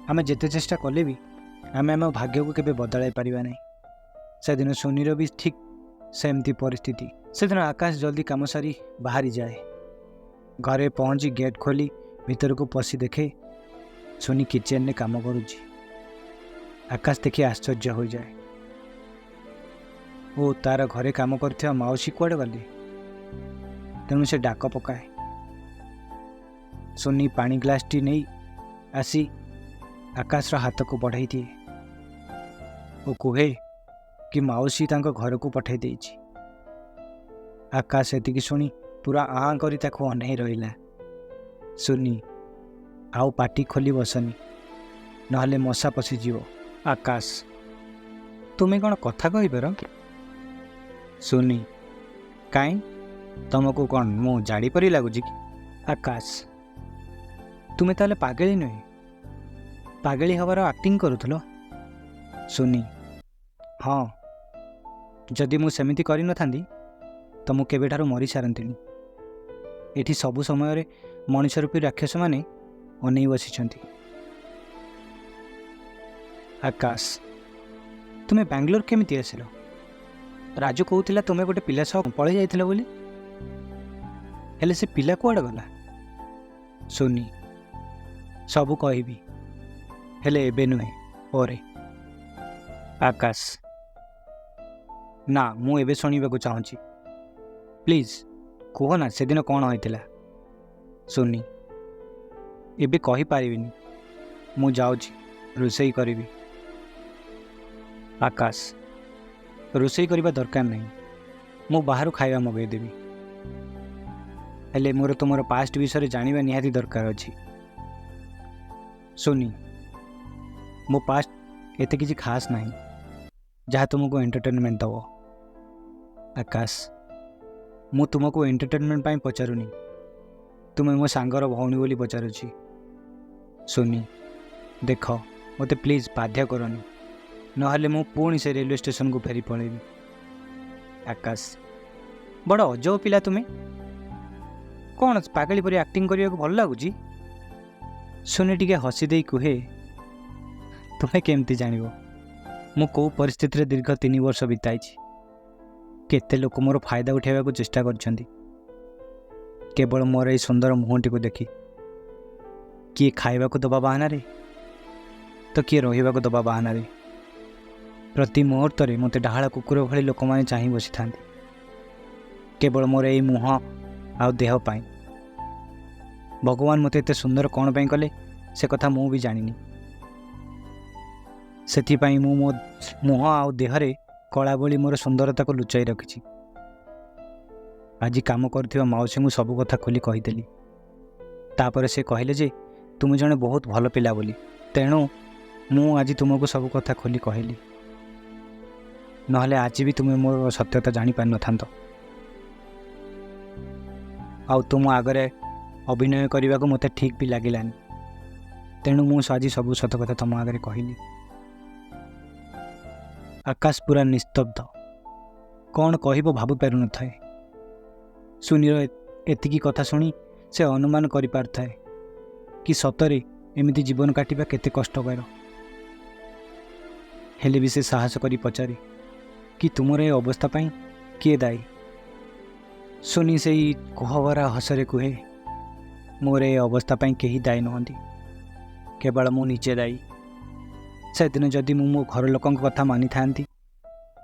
ଆମେ ଯେତେ ଚେଷ୍ଟା କଲେ ବି ଆମେ ଆମ ଭାଗ୍ୟକୁ କେବେ ବଦଳାଇ ପାରିବା ନାହିଁ। ସେଦିନ ସୁନିର ବି ଠିକ୍ ସେମିତି ପରିସ୍ଥିତି। ସେଦିନ ଆକାଶ ଜଲ୍ଦି କାମ ସାରି ବାହାରିଯାଏ। ଘରେ ପହଞ୍ଚି ଗେଟ୍ ଖୋଲି ଭିତରକୁ ପଶି ଦେଖେ ସୁନି କିଚେନରେ କାମ କରୁଛି। ଆକାଶ ଦେଖି ଆଶ୍ଚର୍ଯ୍ୟ ହୋଇଯାଏ ଓ ତାର ଘରେ କାମ କରୁଥିବା ମାଉସୀ କୁଆଡ଼େ ଗଲେ? ତେଣୁ ସେ ଡାକ ପକାଏ। ସୁନି ପାଣି ଗ୍ଲାସଟି ନେଇ ଆସି ଆକାଶର ହାତକୁ ବଢ଼ାଇ ଦିଏ ଓ କୁହେ କି ମାଉସୀ ତାଙ୍କ ଘରକୁ ପଠାଇ ଦେଇଛି। ଆକାଶ ଏତିକି ଶୁଣି ପୁରା ଆଁ କରି ତାକୁ ଅନେଇ ରହିଲା। ସୁନି, ଆଉ ପାଟି ଖୋଲି ବସନି, ନହେଲେ ମଶା ପଶିଯିବ। ଆକାଶ, ତୁମେ କ'ଣ କଥା କହିପାର? ସୁନି, କାଇଁ, ତମକୁ କ'ଣ ମୁଁ ଜାଣିପରି ଲାଗୁଛି କି? ଆକାଶ, ତୁମେ ତାହେଲେ ପାଗେଳି ନୁହେଁ, ପାଗେଳି ହେବାର ଆକ୍ଟିଂ କରୁଥିଲ? ସୁନି, ହଁ, ଯଦି ମୁଁ ସେମିତି କରିନଥାନ୍ତି ତ ମୁଁ କେବେଠାରୁ ମରିସାରନ୍ତିଣି। ଏଠି ସବୁ ସମୟରେ ମଣିଷ ରୂପୀ ରାକ୍ଷସମାନେ ଅନେଇ ବସିଛନ୍ତି। ଆକାଶ, ତୁମେ ବାଙ୍ଗାଲୋର କେମିତି ଆସିଲ? ରାଜୁ କହୁଥିଲା ତୁମେ ଗୋଟେ ପିଲା ସହ ପଳେଇ ଯାଇଥିଲ ବୋଲି, ହେଲେ ସେ ପିଲା କୁଆଡ଼େ ଗଲା? ସୁନି, ସବୁ କହିବି, ହେଲେ ଏବେ ନୁହେଁ, ପରେ। ଆକାଶ, ନା, ମୁଁ ଏବେ ଶୁଣିବାକୁ ଚାହୁଁଛି, ପ୍ଲିଜ୍ କୁହ ନା ସେଦିନ କ'ଣ ହୋଇଥିଲା। ସୁନି, ଏବେ କହିପାରିବିନି, ମୁଁ ଯାଉଛି ରୋଷେଇ କରିବି। ଆକାଶ, ରୋଷେଇ କରିବା ଦରକାର ନାହିଁ, ମୁଁ ବାହାରୁ ଖାଇବା ମଗାଇଦେବି। ହେଲେ ମୋର ତୁମର ପାଷ୍ଟ ବିଷୟରେ ଜାଣିବା ନିହାତି ଦରକାର ଅଛି। ସୁନି, ମୋ ପାଷ୍ଟ ଏତେ କିଛି ଖାସ୍ ନାହିଁ ଯାହା ତୁମକୁ ଏଣ୍ଟରଟେନମେଣ୍ଟ ଦେବ। ଆକାଶ, ମୁଁ ତୁମକୁ ଏଣ୍ଟରଟେନମେଣ୍ଟ ପାଇଁ ପଚାରୁନି, ତୁମେ ମୋ ସାଙ୍ଗର ଭଉଣୀ ବୋଲି ପଚାରୁଛି। ସୁନି, ଦେଖ, ମୋତେ ପ୍ଲିଜ୍ ବାଧ୍ୟ କରନି, ନହେଲେ ମୁଁ ପୁଣି ସେ ରେଲୱେ ଷ୍ଟେସନକୁ ଫେରି ପଳେଇବି। ଆକାଶ, ବଡ଼ ଅଜବ ପିଲା ତୁମେ, କ'ଣ ପାଗଳି ପରି ଆକ୍ଟିଂ କରିବାକୁ ଭଲ ଲାଗୁଛି? ସୁନି ଟିକେ ହସି ଦେଇ କୁହେ, ତୁମେ କେମିତି ଜାଣିବ ମୁଁ କେଉଁ ପରିସ୍ଥିତିରେ ଦୀର୍ଘ 3 ବର୍ଷ ବିତାଇଛି? କେତେ ଲୋକ ମୋର ଫାଇଦା ଉଠାଇବାକୁ ଚେଷ୍ଟା କରିଛନ୍ତି କେବଳ ମୋର ଏଇ ସୁନ୍ଦର ମୁହଁଟିକୁ ଦେଖି। କିଏ ଖାଇବାକୁ ଦେବା ବାହାନାରେ ତ କିଏ ରହିବାକୁ ଦେବା ବାହାନାରେ। ପ୍ରତି ମୁହୂର୍ତ୍ତରେ ମୋତେ ଡାହାଳ କୁକୁର ଭଳି ଲୋକମାନେ ଚାହିଁ ବସିଥାନ୍ତି କେବଳ ମୋର ଏଇ ମୁହଁ ଆଉ ଦେହ ପାଇଁ। ଭଗବାନ ମୋତେ ଏତେ ସୁନ୍ଦର କ'ଣ ପାଇଁ କଲେ ସେ କଥା ମୁଁ ବି ଜାଣିନି। ସେଥିପାଇଁ ମୁଁ ମୋ ମୁହଁ ଆଉ ଦେହରେ କଳା ବୋଳି ମୋର ସୁନ୍ଦରତାକୁ ଲୁଚାଇ ରଖିଛି। ଆଜି କାମ କରୁଥିବା ମାଉସୀଙ୍କୁ ସବୁ କଥା ଖୋଲି କହିଦେଲି। ତାପରେ ସେ କହିଲେ ଯେ ତୁମେ ଜଣେ ବହୁତ ଭଲ ପିଲା ବୋଲି, ତେଣୁ ମୁଁ ଆଜି ତୁମକୁ ସବୁ କଥା ଖୋଲି କହିଲି, ନହେଲେ ଆଜି ବି ତୁମେ ମୋର ସତ୍ୟତା ଜାଣିପାରିନଥାନ୍ତ। ଆଉ ତୁମ ଆଗରେ ଅଭିନୟ କରିବାକୁ ମୋତେ ଠିକ୍ ବି ଲାଗିଲାନି, ତେଣୁ ମୁଁ ଆଜି ସବୁ ସତ କଥା ତୁମ ଆଗରେ କହିଲି। ଆକାଶ ପୁରା ନିସ୍ତବ୍ଧ, କ'ଣ କହିବ ଭାବିପାରୁନଥାଏ। ସୁନିର ଏତିକି କଥା ଶୁଣି ସେ ଅନୁମାନ କରିପାରୁଥାଏ କି ସତରେ ଏମିତି ଜୀବନ କାଟିବା କେତେ କଷ୍ଟକର। ହେଲେ ବି ସେ ସାହସ କରି ପଚାରେ କି ତୁମର ଏ ଅବସ୍ଥା ପାଇଁ କିଏ ଦାୟୀ? ସୁନି ସେଇ କୋହଭରା ହସରେ କୁହେ, ମୋର ଏ ଅବସ୍ଥା ପାଇଁ କେହି ଦାୟୀ ନୁହନ୍ତି, କେବଳ ମୁଁ ନିଜେ ଦାୟୀ। ସେଦିନ ଯଦି ମୁଁ ମୋ ଘର ଲୋକଙ୍କ କଥା ମାନିଥାନ୍ତି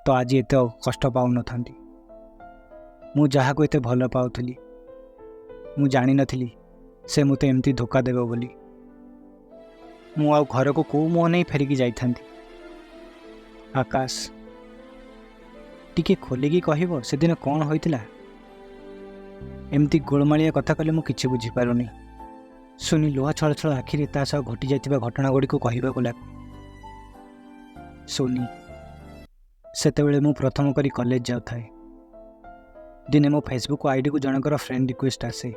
ତ ଆଜି ଏତେ କଷ୍ଟ ପାଉନଥାନ୍ତି। ମୁଁ ଯାହାକୁ ଏତେ ଭଲ ପାଉଥିଲି, ମୁଁ ଜାଣିନଥିଲି ସେ ମୋତେ ଏମିତି ଧୋକା ଦେବ ବୋଲି। ମୁଁ ଆଉ ଘରକୁ କେଉଁ ମୁହଁ ନେଇ ଫେରିକି ଯାଇଥାନ୍ତି? ଆକାଶ, ଟିକେ ଖୋଲିକି କହିବ ସେଦିନ କ'ଣ ହୋଇଥିଲା? ଏମିତି ଗୋଳମାଳିଆ କଥା କଲେ ମୁଁ କିଛି ବୁଝିପାରୁନି। ସୁନି ଲୁହ ଛଳଛଳ ଆଖିରେ ତା ସହ ଘଟିଯାଇଥିବା ଘଟଣାଗୁଡ଼ିକୁ କହିବାକୁ ଲାଗେ। ସୋନି, ସେତେବେଳେ ମୁଁ ପ୍ରଥମ କରି କଲେଜ ଯାଉଥାଏ। ଦିନେ ମୋ ଫେସବୁକ୍ ଆଇଡ଼ିକୁ ଜଣଙ୍କର ଫ୍ରେଣ୍ଡ ରିକ୍ୱେଷ୍ଟ ଆସେ।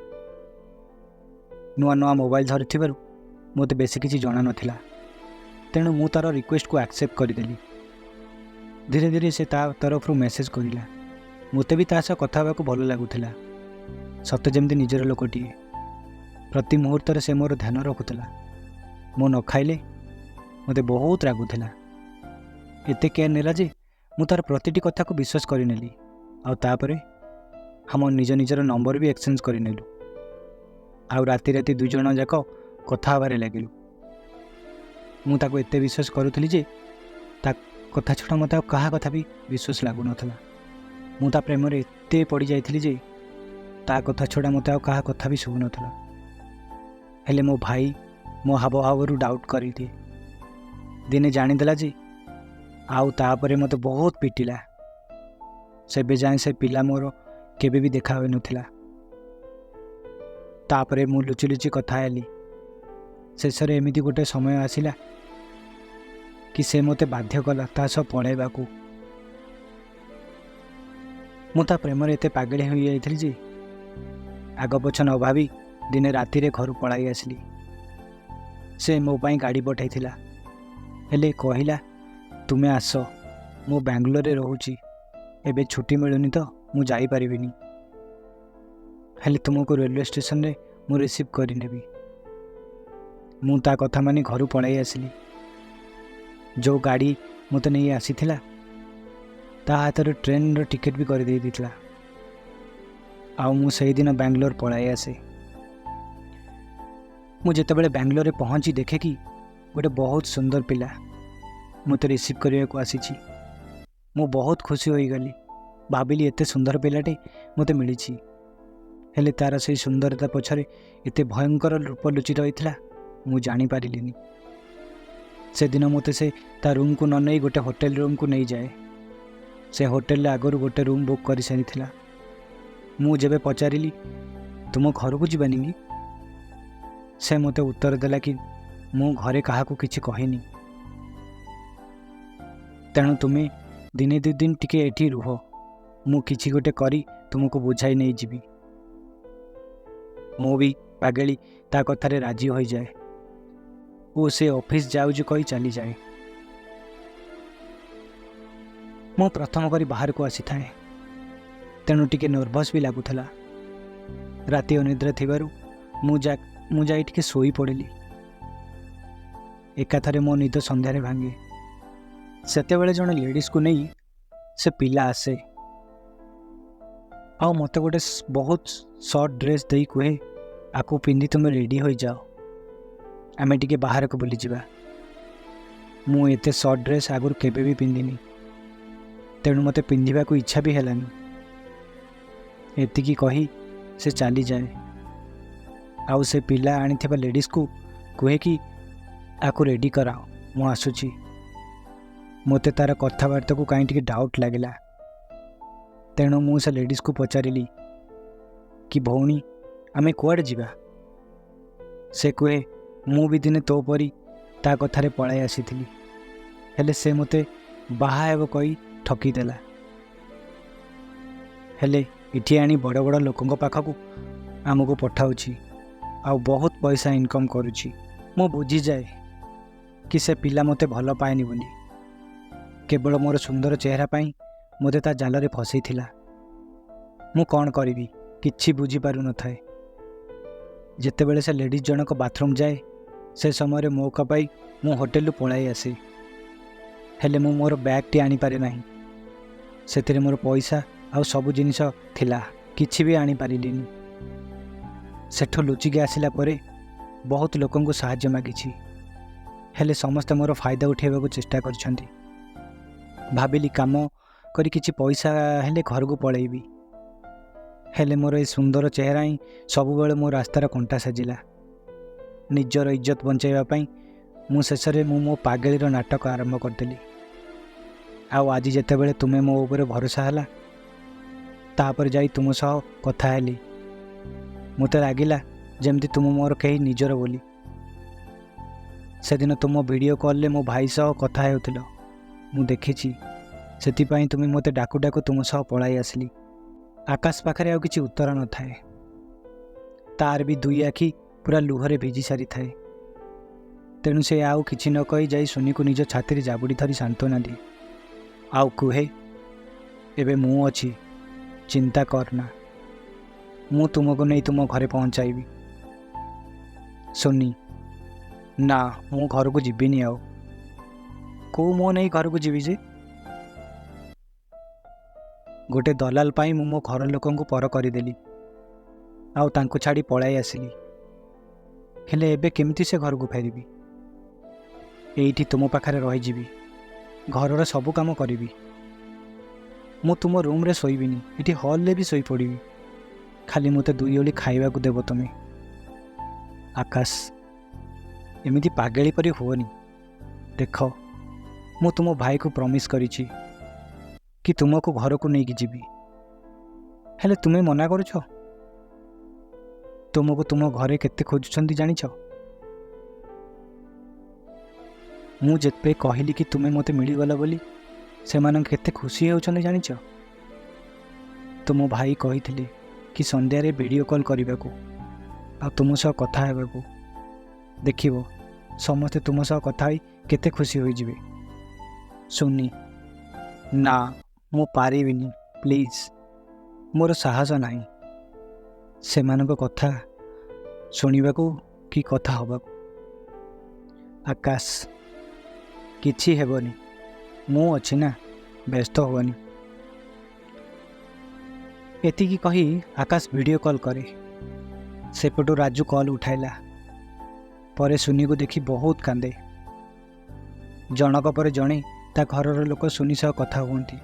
ନୂଆ ନୂଆ ମୋବାଇଲ ଧରିଥିବାରୁ ମୋତେ ବେଶୀ କିଛି ଜଣାନଥିଲା, ତେଣୁ ମୁଁ ତା'ର ରିକ୍ୱେଷ୍ଟକୁ ଆକ୍ସେପ୍ଟ କରିଦେଲି। ଧୀରେ ଧୀରେ ସେ ତା ତରଫରୁ ମେସେଜ୍ କରିଲା। ମୋତେ ବି ତା ସହ କଥା ହେବାକୁ ଭଲ ଲାଗୁଥିଲା, ସତେ ଯେମିତି ନିଜର ଲୋକଟିଏ। ପ୍ରତି ମୁହୂର୍ତ୍ତରେ ସେ ମୋର ଧ୍ୟାନ ରଖୁଥିଲା। ମୁଁ ନ ଖାଇଲେ ମୋତେ ବହୁତ ରାଗୁଥିଲା। ଏତେ କେୟାର ନେଲା ଯେ ମୁଁ ତା'ର ପ୍ରତିଟି କଥାକୁ ବିଶ୍ୱାସ କରିନେଲି। ଆଉ ତାପରେ ଆମ ନିଜ ନିଜର ନମ୍ବର ବି ଏକ୍ସଚେଞ୍ଜ କରିନେଲୁ ଆଉ ରାତି ରାତି ଦୁଇ ଜଣ ଯାକ କଥା ହେବାରେ ଲାଗିଲୁ। ମୁଁ ତାକୁ ଏତେ ବିଶ୍ୱାସ କରୁଥିଲି ଯେ ତା କଥା ଛଡ଼ା ମୋତେ ଆଉ କାହା କଥା ବି ବିଶ୍ୱାସ ଲାଗୁନଥିଲା। ମୁଁ ତା ପ୍ରେମରେ ଏତେ ପଡ଼ିଯାଇଥିଲି ଯେ ତା କଥା ଛଡ଼ା ମୋତେ ଆଉ କାହା କଥା ବି ଶୁଭୁନଥିଲା। ହେଲେ ମୋ ଭାଇ ମୋ ହାବଭାବରୁ ଡାଉଟ୍ କରିଦିଏ। ଦିନେ ଜାଣିଦେଲା ଯେ ଆଉ ତାପରେ ମୋତେ ବହୁତ ପିଟିଲା। ସେବେ ଯାଏଁ ସେ ପିଲା ମୋର କେବେ ବି ଦେଖା ହୋଇନଥିଲା। ତାପରେ ମୁଁ ଲୁଚି ଲୁଚି କଥା ହେଲି। ଶେଷରେ ଏମିତି ଗୋଟେ ସମୟ ଆସିଲା କି ସେ ମୋତେ ବାଧ୍ୟ କଲା ତା ସହ ପଳାଇବାକୁ। ମୁଁ ତା ପ୍ରେମରେ ଏତେ ପାଗଳି ହୋଇଯାଇଥିଲି ଯେ ଆଗ ପଛ ନ ଭାବି ଦିନେ ରାତିରେ ଘରୁ ପଳାଇ ଆସିଲି। ସେ ମୋ ପାଇଁ ଗାଡ଼ି ପଠାଇଥିଲା, ହେଲେ କହିଲା, "ତୁମେ ଆସ, ମୁଁ ବାଙ୍ଗାଲୋରରେ ରହୁଛି, ଏବେ ଛୁଟି ମିଳୁନି ତ ମୁଁ ଯାଇପାରିବିନି, ହେଲେ ତୁମକୁ ରେଲୱେ ଷ୍ଟେସନରେ ମୁଁ ରିସିଭ୍ କରିନେବି।" ମୁଁ ତା କଥା ମାନି ଘରୁ ପଳାଇ ଆସିଲି। ଯେଉଁ ଗାଡ଼ି ମୋତେ ନେଇ ଆସିଥିଲା, ତା ହାତରେ ଟ୍ରେନ୍ର ଟିକେଟ୍ ବି କରିଦେଇ ଦେଇଥିଲା ଆଉ ମୁଁ ସେଇଦିନ ବାଙ୍ଗାଲୋର ପଳାଇ ଆସେ। ମୁଁ ଯେତେବେଳେ ବାଙ୍ଗାଲୋରରେ ପହଞ୍ଚି ଦେଖେ କି ଗୋଟେ ବହୁତ ସୁନ୍ଦର ପିଲା ମୋତେ ରିସିଭ୍ କରିବାକୁ ଆସିଛି, ମୁଁ ବହୁତ ଖୁସି ହୋଇଗଲି। ଭାବିଲି, ଏତେ ସୁନ୍ଦର ପିଲାଟେ ମୋତେ ମିଳିଛି। ହେଲେ ତା'ର ସେଇ ସୁନ୍ଦରତା ପଛରେ ଏତେ ଭୟଙ୍କର ରୂପ ଲୁଚି ରହିଥିଲା, ମୁଁ ଜାଣିପାରିଲିନି। ସେଦିନ ମୋତେ ସେ ତା ରୁମ୍କୁ ନ ନେଇ ଗୋଟେ ହୋଟେଲ ରୁମ୍କୁ ନେଇଯାଏ। ସେ ହୋଟେଲରେ ଆଗରୁ ଗୋଟେ ରୁମ୍ ବୁକ୍ କରିସାରିଥିଲା। ମୁଁ ଯେବେ ପଚାରିଲି, "ତୁମ ଘରକୁ ଯିବାନି କି?" ସେ ମୋତେ ଉତ୍ତର ଦେଲା କି, "ମୁଁ ଘରେ କାହାକୁ କିଛି କହିନି, ତେଣୁ ତୁମେ ଦିନେ ଦୁଇ ଦିନ ଟିକେ ଏଠି ରୁହ, ମୁଁ କିଛି ଗୋଟେ କରି ତୁମକୁ ବୁଝାଇ ନେଇଯିବି।" ମୁଁ ବି ପାଗେଳି ତା କଥାରେ ରାଜି ହୋଇଯାଏ ଓ ସେ ଅଫିସ୍ ଯାଉଛି କହି ଚାଲିଯାଏ। ମୁଁ ପ୍ରଥମ କରି ବାହାରକୁ ଆସିଥାଏ, ତେଣୁ ଟିକେ ନର୍ଭସ୍ ବି ଲାଗୁଥିଲା। ରାତି ଅନିଦ୍ରା ଥିବାରୁ ମୁଁ ଯାଇ ଟିକେ ଶୋଇପଡ଼ିଲି। ଏକାଥରେ ମୋ ନିଦ ସନ୍ଧ୍ୟାରେ ଭାଙ୍ଗେ। ସେତେବେଳେ ଜଣେ ଲେଡ଼ିଜ୍କୁ ନେଇ ସେ ପିଲା ଆସେ ଆଉ ମୋତେ ଗୋଟେ ବହୁତ ସର୍ଟ ଡ୍ରେସ୍ ଦେଇ କୁହେ, "ଆକୁ ପିନ୍ଧି ତୁମେ ରେଡ଼ି ହୋଇଯାଅ, ଆମେ ଟିକେ ବାହାରକୁ ବୁଲିଯିବା।" ମୁଁ ଏତେ ସର୍ଟ ଡ୍ରେସ୍ ଆଗରୁ କେବେ ବି ପିନ୍ଧିନି, ତେଣୁ ମୋତେ ପିନ୍ଧିବାକୁ ଇଚ୍ଛା ବି ହେଲାନି। ଏତିକି କହି ସେ ଚାଲିଯାଏ ଆଉ ସେ ପିଲା ଆଣିଥିବା ଲେଡ଼ିଜ୍କୁ କୁହେ କି, "ଆକୁ ରେଡ଼ି କରାଅ, ମୁଁ ଆସୁଛି।" ମୋତେ ତା'ର କଥାବାର୍ତ୍ତାକୁ କାହିଁ ଟିକେ ଡାଉଟ୍ ଲାଗିଲା। ତେଣୁ ମୁଁ ସେ ଲେଡ଼ିଜ୍କୁ ପଚାରିଲି କି, "ଭଉଣୀ, ଆମେ କୁଆଡ଼େ ଯିବା?" ସେ କୁହେ, "ମୁଁ ବି ଦିନେ ତୋ ପରି ତା କଥାରେ ପଳାଇ ଆସିଥିଲି, ହେଲେ ସେ ମୋତେ ବାହା ହେବ କହି ଠକିଦେଲା। ହେଲେ ଏଠି ଆଣି ବଡ଼ ବଡ଼ ଲୋକଙ୍କ ପାଖକୁ ଆମକୁ ପଠାଉଛି ଆଉ ବହୁତ ପଇସା ଇନକମ୍ କରୁଛି।" ମୁଁ ବୁଝିଯାଏ କି ସେ ପିଲା ମୋତେ ଭଲ ପାଏନି ବୋଲି, କେବଳ ମୋର ସୁନ୍ଦର ଚେହେରା ପାଇଁ ମୋତେ ତା ଜାଲରେ ଫସେଇଥିଲା। ମୁଁ କ'ଣ କରିବି କିଛି ବୁଝିପାରୁନଥାଏ। ଯେତେବେଳେ ସେ ଲେଡ଼ିଜ୍ ଜଣକ ବାଥରୁମ୍ ଯାଏ, ସେ ସମୟରେ ମୌକା ପାଇ ମୁଁ ହୋଟେଲରୁ ପଳାଇ ଆସେ। ହେଲେ ମୁଁ ମୋର ବ୍ୟାଗ୍ଟି ଆଣିପାରେ ନାହିଁ। ସେଥିରେ ମୋର ପଇସା ଆଉ ସବୁ ଜିନିଷ ଥିଲା, କିଛି ବି ଆଣିପାରିଲିନି। ସେଠୁ ଲୁଚିକି ଆସିଲା ପରେ ବହୁତ ଲୋକଙ୍କୁ ସାହାଯ୍ୟ ମାଗିଛି, ହେଲେ ସମସ୍ତେ ମୋର ଫାଇଦା ଉଠାଇବାକୁ ଚେଷ୍ଟା କରିଛନ୍ତି। ଭାବିଲି କାମ କରି କିଛି ପଇସା ହେଲେ ଘରକୁ ପଳାଇବି। ହେଲେ ମୋର ଏ ସୁନ୍ଦର ଚେହେରା ହିଁ ସବୁବେଳେ ମୋ ରାସ୍ତାର କଣ୍ଟା ସାଜିଲା। ନିଜର ଇଜ୍ଜତ ବଞ୍ଚାଇବା ପାଇଁ ମୁଁ ଶେଷରେ ମୁଁ ମୋ ପାଗେଳିର ନାଟକ ଆରମ୍ଭ କରିଦେଲି। ଆଉ ଆଜି ଯେତେବେଳେ ତୁମେ ମୋ ଉପରେ ଭରସା ହେଲା, ତାପରେ ଯାଇ ତୁମ ସହ କଥା ହେଲି, ମୋତେ ଲାଗିଲା ଯେମିତି ତୁମ ମୋର କେହି ନିଜର ବୋଲି। ସେଦିନ ତୁମ ଭିଡ଼ିଓ କଲ୍ରେ ମୋ ଭାଇ ସହ କଥା ହେଉଥିଲ, ମୁଁ ଦେଖିଛି। ସେଥିପାଇଁ ତୁମେ ମୋତେ ଡାକୁ ଡାକୁ ତୁମ ସହ ପଳାଇ ଆସିଲି। ଆକାଶ ପାଖରେ ଆଉ କିଛି ଉତ୍ତର ନଥାଏ। ତାର ବି ଦୁଇ ଆଖି ପୁରା ଲୁହରେ ଭିଜି ସାରିଥାଏ। ତେଣୁ ସେ ଆଉ କିଛି ନ କହି ଯାଇ ସୁନିକୁ ନିଜ ଛାତିରେ ଜାବୁଡ଼ି ଧରି ସାନ୍ତ୍ୱନା ଦିଏ ଆଉ କୁହେ, ଏବେ ମୁଁ ଅଛି, ଚିନ୍ତା କରନା, ମୁଁ ତୁମକୁ ନେଇ ତୁମ ଘରେ ପହଞ୍ଚାଇବି। ସୁନି, ନା, ମୁଁ ଘରକୁ ଯିବିନି ଆଉ। କେଉଁ ମୁହଁ ନେଇ ଘରକୁ ଯିବି ଯେ? ଗୋଟେ ଦଲାଲ ପାଇଁ ମୁଁ ମୋ ଘର ଲୋକଙ୍କୁ ପର କରିଦେଲି ଆଉ ତାଙ୍କୁ ଛାଡ଼ି ପଳାଇ ଆସିଲି। ହେଲେ ଏବେ କେମିତି ସେ ଘରକୁ ଫେରିବି? ଏଇଠି ତୁମ ପାଖରେ ରହିଯିବି, ଘରର ସବୁ କାମ କରିବି। ମୁଁ ତୁମ ରୁମ୍ରେ ଶୋଇବିନି, ଏଠି ହଲ୍ରେ ବି ଶୋଇପଡ଼ିବି। ଖାଲି ମୋତେ ଦୁଇ ଓଳି ଖାଇବାକୁ ଦେବ ତୁମେ। ଆକାଶ, ଏମିତି ପାଗେଳି ପରି ହୁଅନି। ଦେଖ, ମୁଁ ତୁମ ଭାଇକୁ ପ୍ରମିସ୍ କରିଛି କି ତୁମକୁ ଘରକୁ ନେଇକି ଯିବି, ହେଲେ ତୁମେ ମନା କରୁଛ। ତୁମକୁ ତୁମ ଘରେ କେତେ ଖୋଜୁଛନ୍ତି ଜାଣିଛ? ମୁଁ ଯେବେ କହିଲି କି ତୁମେ ମୋତେ ମିଳିଗଲ ବୋଲି, ସେମାନେ କେତେ ଖୁସି ହେଉଛନ୍ତି ଜାଣିଛ? ତୁମ ଭାଇ କହିଥିଲେ କି ସନ୍ଧ୍ୟାରେ ଭିଡ଼ିଓ କଲ୍ କରିବାକୁ ଆଉ ତୁମ ସହ କଥା ହେବାକୁ। ଦେଖିବ, ସମସ୍ତେ ତୁମ ସହ କଥା ହୋଇ କେତେ ଖୁସି ହୋଇଯିବେ। ସୁନି, ନା, ମୁଁ ପାରିବିନି, ପ୍ଲିଜ୍, ମୋର ସାହସ ନାହିଁ ସେମାନଙ୍କ କଥା ଶୁଣିବାକୁ କି କଥା ହେବାକୁ। ଆକାଶ, କିଛି ହେବନି, ମୁଁ ଅଛି ନା, ବ୍ୟସ୍ତ ହୁଅନି। ଏତିକି କହି ଆକାଶ ଭିଡ଼ିଓ କଲ୍ କରେ। ସେପଟୁ ରାଜୁ କଲ୍ ଉଠାଇଲା ପରେ ସୁନିକୁ ଦେଖି ବହୁତ କାନ୍ଦେ। ଜଣକ ପରେ ଜଣେ ତା ଘରର ଲୋକ ସୁନି ସହ କଥା ହୁଅନ୍ତି।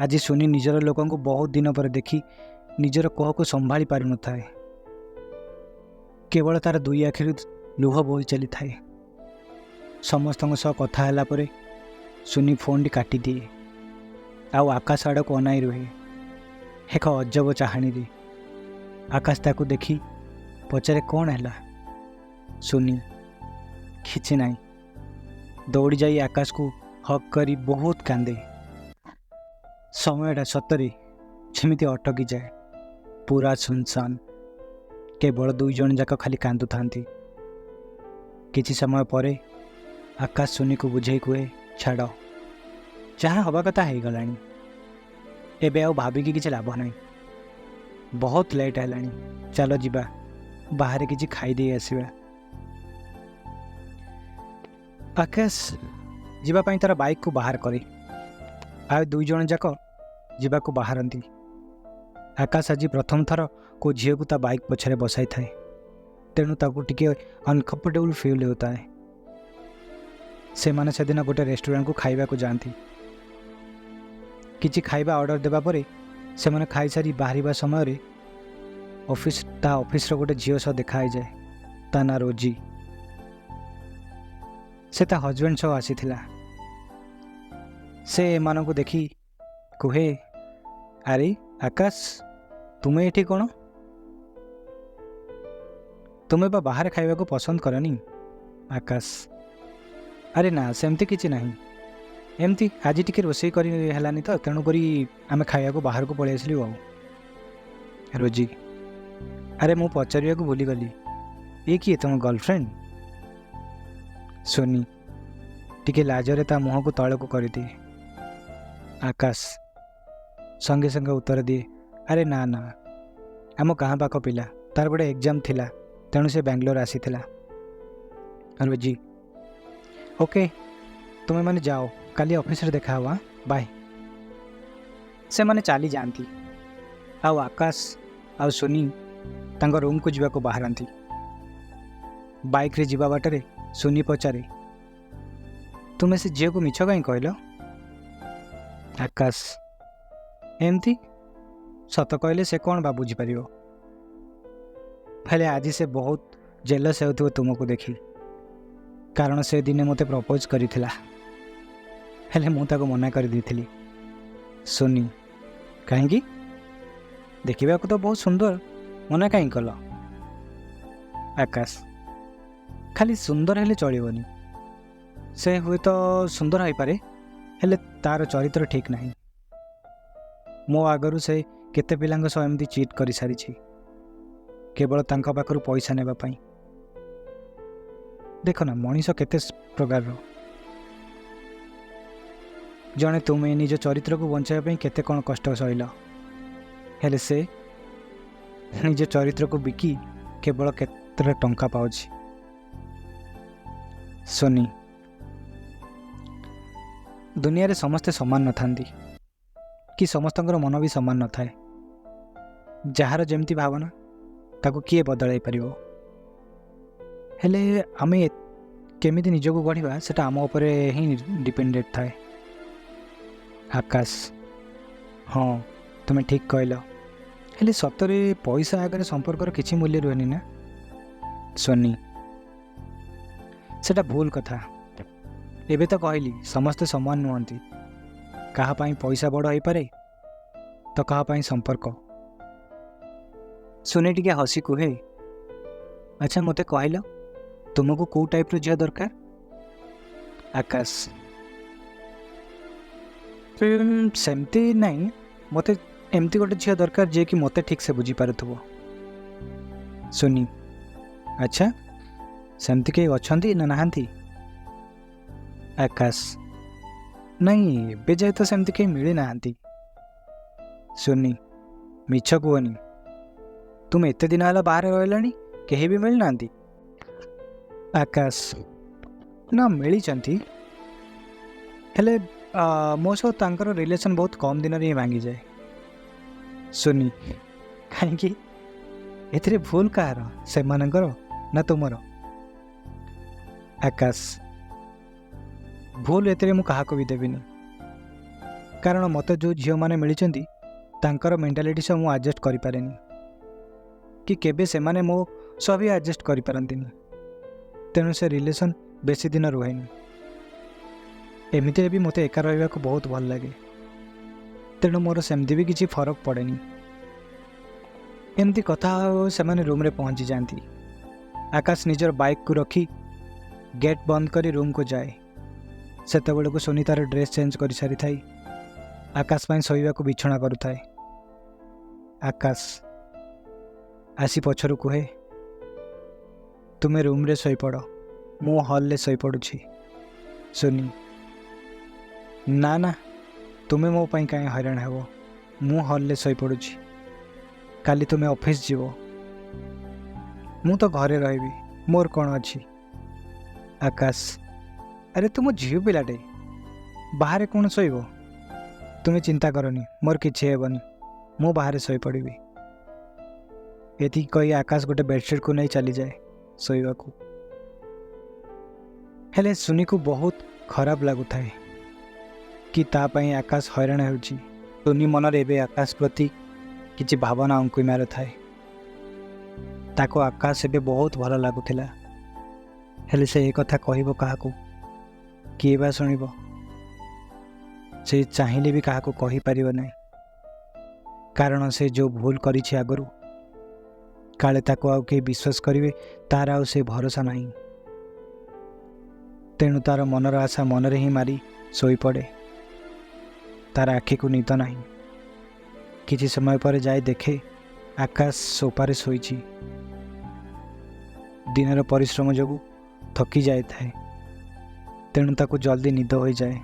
ଆଜି ସୁନି ନିଜର ଲୋକଙ୍କୁ ବହୁତ ଦିନ ପରେ ଦେଖି ନିଜର କୋହକୁ ସମ୍ଭାଳି ପାରୁନଥାଏ। କେବଳ ତାର ଦୁଇ ଆଖିରୁ ଲୁହ ବୋହି ଚାଲିଥାଏ। ସମସ୍ତଙ୍କ ସହ କଥା ହେଲା ପରେ ସୁନି ଫୋନ୍ଟି କାଟିଦିଏ ଆଉ ଆକାଶ ଆଡ଼କୁ ଅନାଇ ରୁହେ ଏକ ଅଜବ ଚାହାଣୀରେ। ଆକାଶ ତାକୁ ଦେଖି ପଚାରେ, କ'ଣ ହେଲା? ସୁନି, କିଛି ନାହିଁ। ଦୌଡ଼ି ଯାଇ ଆକାଶକୁ ହଗ୍ କରି ବହୁତ କାନ୍ଦେ। ସମୟଟା ସତରେ ଯେମିତି ଅଟକି ଯାଏ, ପୁରା ସୁନସାନ, କେବଳ ଦୁଇ ଜଣ ଯାକ ଖାଲି କାନ୍ଦୁଥାନ୍ତି। କିଛି ସମୟ ପରେ ଆକାଶ ସୁନିକୁ ବୁଝେଇ କୁହେ, ଛାଡ଼, ଯାହା ହେବା କଥା ହେଇଗଲାଣି, ଏବେ ଆଉ ଭାବିକି କିଛି ଲାଭ ନାହିଁ। ବହୁତ ଲେଟ୍ ହେଲାଣି, ଚାଲ ଯିବା ବାହାରେ କିଛି ଖାଇଦେଇ ଆସିବା। ଆକାଶ ଯିବା ପାଇଁ ତାର ବାଇକ୍କୁ ବାହାର କରେ ଆଉ ଦୁଇ ଜଣ ଯାକ ଯିବାକୁ ବାହାରନ୍ତି। ଆକାଶ ଆଜି ପ୍ରଥମ ଥର କେଉଁ ଝିଅକୁ ତା ବାଇକ୍ ପଛରେ ବସାଇଥାଏ, ତେଣୁ ତାକୁ ଟିକେ ଅନକମ୍ଫର୍ଟେବୁଲ୍ ଫିଲ୍ ହେଉଥାଏ। ସେମାନେ ସେଦିନ ଗୋଟେ ରେଷ୍ଟୁରାଣ୍ଟକୁ ଖାଇବାକୁ ଯାଆନ୍ତି। କିଛି ଖାଇବା ଅର୍ଡ଼ର ଦେବା ପରେ ସେମାନେ ଖାଇସାରି ବାହାରିବା ସମୟରେ ତା ଅଫିସର ଗୋଟେ ଝିଅ ସହ ଦେଖା ହେଇଯାଏ। ତା ନାଁ ରୋଜି। ସେ ତା ହଜବେଣ୍ଡ ସହ ଆସିଥିଲା। ସେ ଏମାନଙ୍କୁ ଦେଖି କୁହେ, ଆରେ ଆକାଶ, ତୁମେ ଏଠି କ'ଣ? ତୁମେ ବା ବାହାରେ ଖାଇବାକୁ ପସନ୍ଦ କରନି? ଆକାଶ, ଆରେ ନା, ସେମିତି କିଛି ନାହିଁ, ଏମିତି ଆଜି ଟିକେ ରୋଷେଇ କରି ହେଲାନି ତ, ତେଣୁକରି ଆମେ ଖାଇବାକୁ ବାହାରକୁ ପଳେଇ ଆସିଲୁ ଆଉ। ରୋଜି, ଆରେ ମୁଁ ପଚାରିବାକୁ ଭୁଲିଗଲି, ଇଏ କିଏ, ତୁମ ଗର୍ଲଫ୍ରେଣ୍ଡ? ସୋନି ଟିକେ ଲାଜରେ ତା ମୁହଁକୁ ତଳକୁ କରିଦିଏ। ଆକାଶ ସଙ୍ଗେ ସଙ୍ଗେ ଉତ୍ତର ଦିଏ, ଆରେ ନା ନା, ଆମ ଗାଁ ପାଖ ପିଲା, ତାର ଗୋଟେ ଏକ୍ଜାମ୍ ଥିଲା, ତେଣୁ ସେ ବାଙ୍ଗାଲୋର ଆସିଥିଲା। ରୋଜି, ଓକେ, ତୁମେମାନେ ଯାଅ, କାଲି ଅଫିସରେ ଦେଖା ହେବା, ବାଏ। ସେମାନେ ଚାଲିଯାଆନ୍ତି ଆଉ ଆକାଶ ଆଉ ସୋନି ତାଙ୍କ ରୁମ୍କୁ ଯିବାକୁ ବାହାରନ୍ତି। ବାଇକ୍ରେ ଯିବା ବାଟରେ ସୋନି ପଚାରେ, ତୁମେ ସେ ଝିଅକୁ ମିଛ କାହିଁ କହିଲ? ଆକାଶ, ଏମିତି ସତ କହିଲେ ସେ କ'ଣ ବା ବୁଝିପାରିବ? ହେଲେ ଆଜି ସେ ବହୁତ ଜେଲସ୍ ହେଉଥିବ ତୁମକୁ ଦେଖି, କାରଣ ସେ ଦିନେ ମୋତେ ପ୍ରପୋଜ୍ କରିଥିଲା, ହେଲେ ମୁଁ ତାକୁ ମନା କରିଦେଇଥିଲି। ସୋନି, କାହିଁକି? ଦେଖିବାକୁ ତ ବହୁତ ସୁନ୍ଦର, ମନା କାହିଁ କଲ? ଆକାଶ, ଖାଲି ସୁନ୍ଦର ହେଲେ ଚଳିବନି। ସେ ହୁଏତ ସୁନ୍ଦର ହୋଇପାରେ, ହେଲେ ତା'ର ଚରିତ୍ର ଠିକ୍ ନାହିଁ। ମୋ ଆଗରୁ ସେ କେତେ ପିଲାଙ୍କ ସହ ଏମିତି ଚିଟ୍ କରିସାରିଛି, କେବଳ ତାଙ୍କ ପାଖରୁ ପଇସା ନେବା ପାଇଁ। ଦେଖ ନା, ମଣିଷ କେତେ ପ୍ରକାରର। ଜଣେ ତୁମେ ନିଜ ଚରିତ୍ରକୁ ବଞ୍ଚାଇବା ପାଇଁ କେତେ କ'ଣ କଷ୍ଟ ସହିଲ, ହେଲେ ସେ ନିଜ ଚରିତ୍ରକୁ ବିକି କେବଳ କେତେଟା ଟଙ୍କା ପାଉଛି। ସୋନି, ଦୁନିଆରେ ସମସ୍ତେ ସମାନ ନଥାନ୍ତି କି ସମସ୍ତଙ୍କର ମନ ବି ସମାନ ନଥାଏ। ଯାହାର ଯେମିତି ଭାବନା, ତାକୁ କିଏ ବଦଳାଇ ପାରିବ? ହେଲେ ଆମେ କେମିତି ନିଜକୁ ଗଢ଼ିବା, ସେଟା ଆମ ଉପରେ ହିଁ ଡିପେଣ୍ଡେଣ୍ଟ ଥାଏ। ଆକାଶ, ହଁ, ତୁମେ ଠିକ୍ କହିଲ। ହେଲେ ସତରେ ପଇସା ଆଗରେ ସମ୍ପର୍କର କିଛି ମୂଲ୍ୟ ରୁହେନି ନା? ସୋନି, ସେଟା ଭୁଲ କଥା। ଏବେ ତ କହିଲି, ସମସ୍ତେ ସମାନ ନୁହନ୍ତି। କାହା ପାଇଁ ପଇସା ବଡ଼ ହେଇପାରେ ତ କାହା ପାଇଁ ସମ୍ପର୍କ। ସୁନି ଟିକେ ହସି କୁହେ, ଆଚ୍ଛା, ମୋତେ କହିଲ, ତୁମକୁ କେଉଁ ଟାଇପ୍ର ଝିଅ ଦରକାର? ଆକାଶ, ସେମିତି ନାହିଁ, ମୋତେ ଏମିତି ଗୋଟେ ଝିଅ ଦରକାର ଯିଏକି ମୋତେ ଠିକ୍ସେ ବୁଝିପାରୁଥିବ। ସୁନି, ଆଚ୍ଛା, ସେମିତି କେହି ଅଛନ୍ତି ନା ନାହାନ୍ତି? ଆକାଶ, ନାଇଁ, ଏବେ ଯାଏ ତ ସେମିତି କେହି ମିଳିନାହାନ୍ତି। ସୁନି, ମିଛ କୁହନି। ତୁମେ ଏତେ ଦିନ ହେଲା ବାହାରେ ରହିଲାଣି, କେହି ବି ମିଳିନାହାନ୍ତି? ଆକାଶ, ନା, ମିଳିଛନ୍ତି, ହେଲେ ମୋ ସହ ତାଙ୍କର ରିଲେସନ୍ ବହୁତ କମ୍ ଦିନରେ ହିଁ ଭାଙ୍ଗିଯାଏ। ସୁନି, କାହିଁକି? ଏଥିରେ ଭୁଲ କାହାର, ସେମାନଙ୍କର ନା ତୁମର? ଆକାଶ, ଭୁଲ ଏଥିରେ ମୁଁ କାହାକୁ ବି ଦେବିନି, କାରଣ ମୋତେ ଯେଉଁ ଝିଅମାନେ ମିଳିଛନ୍ତି, ତାଙ୍କର ମେଣ୍ଟାଲିଟି ସହ ମୁଁ ଆଡ଼ଜଷ୍ଟ କରିପାରେନି କି କେବେ ସେମାନେ ମୋ ସହ ବି ଆଡ଼ଜଷ୍ଟ କରିପାରନ୍ତିନି। ତେଣୁ ସେ ରିଲେସନ୍ ବେଶୀ ଦିନ ରୁହେନି। ଏମିତିରେ ବି ମୋତେ ଏକା ରହିବାକୁ ବହୁତ ଭଲ ଲାଗେ, ତେଣୁ ମୋର ସେମିତି ବି କିଛି ଫରକ ପଡ଼େନି। ଏମିତି କଥା ହେଉ ହେଉ ସେମାନେ ରୁମ୍ରେ ପହଞ୍ଚି ଯାଆନ୍ତି। ଆକାଶ ନିଜର ବାଇକ୍କୁ ରଖି ଗେଟ୍ ବନ୍ଦ କରି ରୁମ୍କୁ ଯାଏ। ସେତେବେଳକୁ ସୁନି ତାର ଡ୍ରେସ୍ ଚେଞ୍ଜ କରିସାରିଥାଏ, ଆକାଶ ପାଇଁ ଶୋଇବାକୁ ବିଛଣା କରୁଥାଏ। ଆକାଶ ଆସି ପଛରୁ କୁହେ, ତୁମେ ରୁମ୍ରେ ଶୋଇପଡ଼, ମୁଁ ହଲ୍ରେ ଶୋଇପଡ଼ୁଛି। ସୁନି, ନା ନା, ତୁମେ ମୋ ପାଇଁ କାହିଁ ହଇରାଣ ହେବ? ମୁଁ ହଲ୍ରେ ଶୋଇପଡ଼ୁଛି। କାଲି ତୁମେ ଅଫିସ୍ ଯିବ, ମୁଁ ତ ଘରେ ରହିବି, ମୋର କ'ଣ ଅଛି? ଆକାଶ, ଆରେ, ତୁମ ଝିଅ ପିଲାଟେ, ବାହାରେ କ'ଣ ଶୋଇବ? ତୁମେ ଚିନ୍ତା କରନି, ମୋର କିଛି ହେବନି, ମୁଁ ବାହାରେ ଶୋଇପଡ଼ିବି। ଏତିକି କହି ଆକାଶ ଗୋଟେ ବେଡ଼ସିଟ୍କୁ ନେଇ ଚାଲିଯାଏ ଶୋଇବାକୁ। ହେଲେ ସୁନିକୁ ବହୁତ ଖରାପ ଲାଗୁଥାଏ କି ତା ପାଇଁ ଆକାଶ ହଇରାଣ ହେଉଛି। ସୁନି ମନରେ ଏବେ ଆକାଶ ପ୍ରତି କିଛି ଭାବନା ଉଙ୍କି ମାରୁଥାଏ। ତାକୁ ଆକାଶ ଏବେ ବହୁତ ଭଲ ଲାଗୁଥିଲା। ହେଲେ ସେ ଏ କଥା କହିବ କାହାକୁ? କିଏ ବା ଶୁଣିବ? ସେ ଚାହିଁଲେ ବି କାହାକୁ କହିପାରିବ ନାହିଁ, କାରଣ ସେ ଯେଉଁ ଭୁଲ କରିଛି ଆଗରୁ, କାଳେ ତାକୁ ଆଉ କେହି ବିଶ୍ୱାସ କରିବେ, ତାର ଆଉ ସେ ଭରସା ନାହିଁ। ତେଣୁ ତାର ମନର ଆଶା ମନରେ ହିଁ ମାରି ଶୋଇପଡ଼େ। ତାର ଆଖିକୁ ନିଦ ନାହିଁ। କିଛି ସମୟ ପରେ ଯାଇ ଦେଖେ, ଆକାଶ ସୋଫାରେ ଶୋଇଛି। ଦିନର ପରିଶ୍ରମ ଯୋଗୁଁ ଥକି ଯାଇଥାଏ, ତେଣୁ ତାକୁ ଜଲ୍ଦି ନିଦ ହୋଇଯାଏ।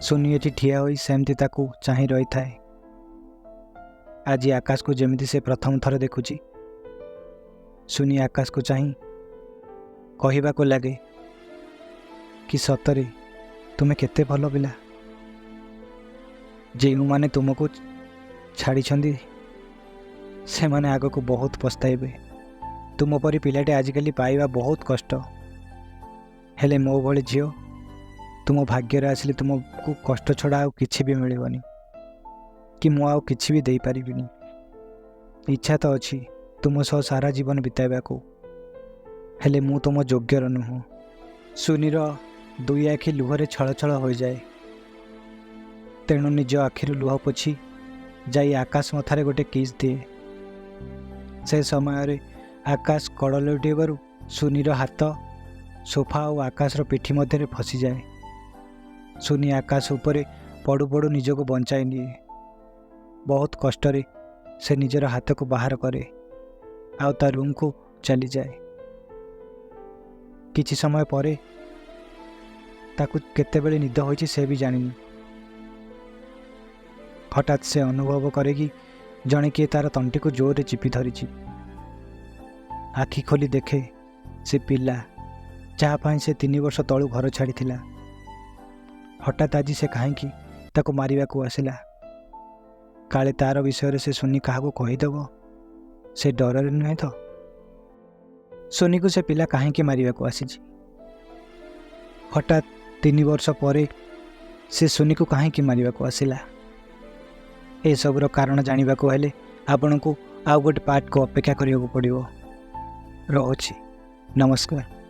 ସୁନି ଏଠି ଠିଆ ହୋଇ ସେମିତି ତାକୁ ଚାହିଁ ରହିଥାଏ। ଆଜି ଆକାଶକୁ ଯେମିତି ସେ ପ୍ରଥମ ଥର ଦେଖୁଛି। ସୁନି ଆକାଶକୁ ଚାହିଁ କହିବାକୁ ଲାଗେ କି ସତରେ ତୁମେ କେତେ ଭଲ ପିଲା। ଯେଉଁମାନେ ତୁମକୁ ଛାଡ଼ିଛନ୍ତି, ସେମାନେ ଆଗକୁ ବହୁତ ପସ୍ତାଇବେ। ତୁମ ପରି ପିଲାଟେ ଆଜିକାଲି ପାଇବା ବହୁତ କଷ୍ଟ। ହେଲେ ମୋ ଭଳି ଝିଅ ତୁମ ଭାଗ୍ୟରେ ଆସିଲେ ତୁମକୁ କଷ୍ଟ ଛଡ଼ା ଆଉ କିଛି ବି ମିଳିବନି କି ମୁଁ ଆଉ କିଛି ବି ଦେଇପାରିବିନି। ଇଚ୍ଛା ତ ଅଛି ତୁମ ସହ ସାରା ଜୀବନ ବିତାଇବାକୁ, ହେଲେ ମୁଁ ତୁମ ଯୋଗ୍ୟର ନୁହଁ। ସୁନିର ଦୁଇ ଆଖି ଲୁହରେ ଛଳଛଳ ହୋଇଯାଏ। ତେଣୁ ନିଜ ଆଖିରୁ ଲୁହ ପୋଛି ଯାଇ ଆକାଶ ମଥାରେ ଗୋଟେ କିସ୍ ଦିଏ। ସେ ସମୟରେ ଆକାଶ କଡ଼ ଲେଉଟେଇବାରୁ ସୁନିର ହାତ ସୋଫା ଆଉ ଆକାଶର ପିଠି ମଧ୍ୟରେ ଫସିଯାଏ। ସୁନି ଆକାଶ ଉପରେ ପଡ଼ୁ ପଡ଼ୁ ନିଜକୁ ବଞ୍ଚାଇ ନିଏ। ବହୁତ କଷ୍ଟରେ ସେ ନିଜର ହାତକୁ ବାହାର କରେ ଆଉ ତା ରୁମ୍କୁ ଚାଲିଯାଏ। କିଛି ସମୟ ପରେ ତାକୁ କେତେବେଳେ ନିଦ ହୋଇଛି, ସେ ବି ଜାଣିନି। ହଠାତ୍ ସେ ଅନୁଭବ କରେ କି ଜଣେ କିଏ ତାର ତଣ୍ଟିକୁ ଜୋରରେ ଚିପି ଧରିଛି। ଆଖି ଖୋଲି ଦେଖେ, ସେ ପିଲା ଯାହା ପାଇଁ ସେ 3 ବର୍ଷ ତଳୁ ଘର ଛାଡ଼ିଥିଲା। ହଠାତ୍ ଆଜି ସେ କାହିଁକି ତାକୁ ମାରିବାକୁ ଆସିଲା? କାଳେ ତାର ବିଷୟରେ ସେ ସୁନି କାହାକୁ କହିଦେବ, ସେ ଡରରେ ନୁହେଁ ତ? ସୁନିକୁ ସେ ପିଲା କାହିଁକି ମାରିବାକୁ ଆସିଛି? ହଠାତ୍ 3 ବର୍ଷ ପରେ ସେ ସୁନିକୁ କାହିଁକି ମାରିବାକୁ ଆସିଲା? ଏସବୁର କାରଣ ଜାଣିବାକୁ ହେଲେ ଆପଣଙ୍କୁ ଆଉ ଗୋଟେ ପାର୍ଟକୁ ଅପେକ୍ଷା କରିବାକୁ ପଡ଼ିବ। ରହୁଛି, ନମସ୍କାର।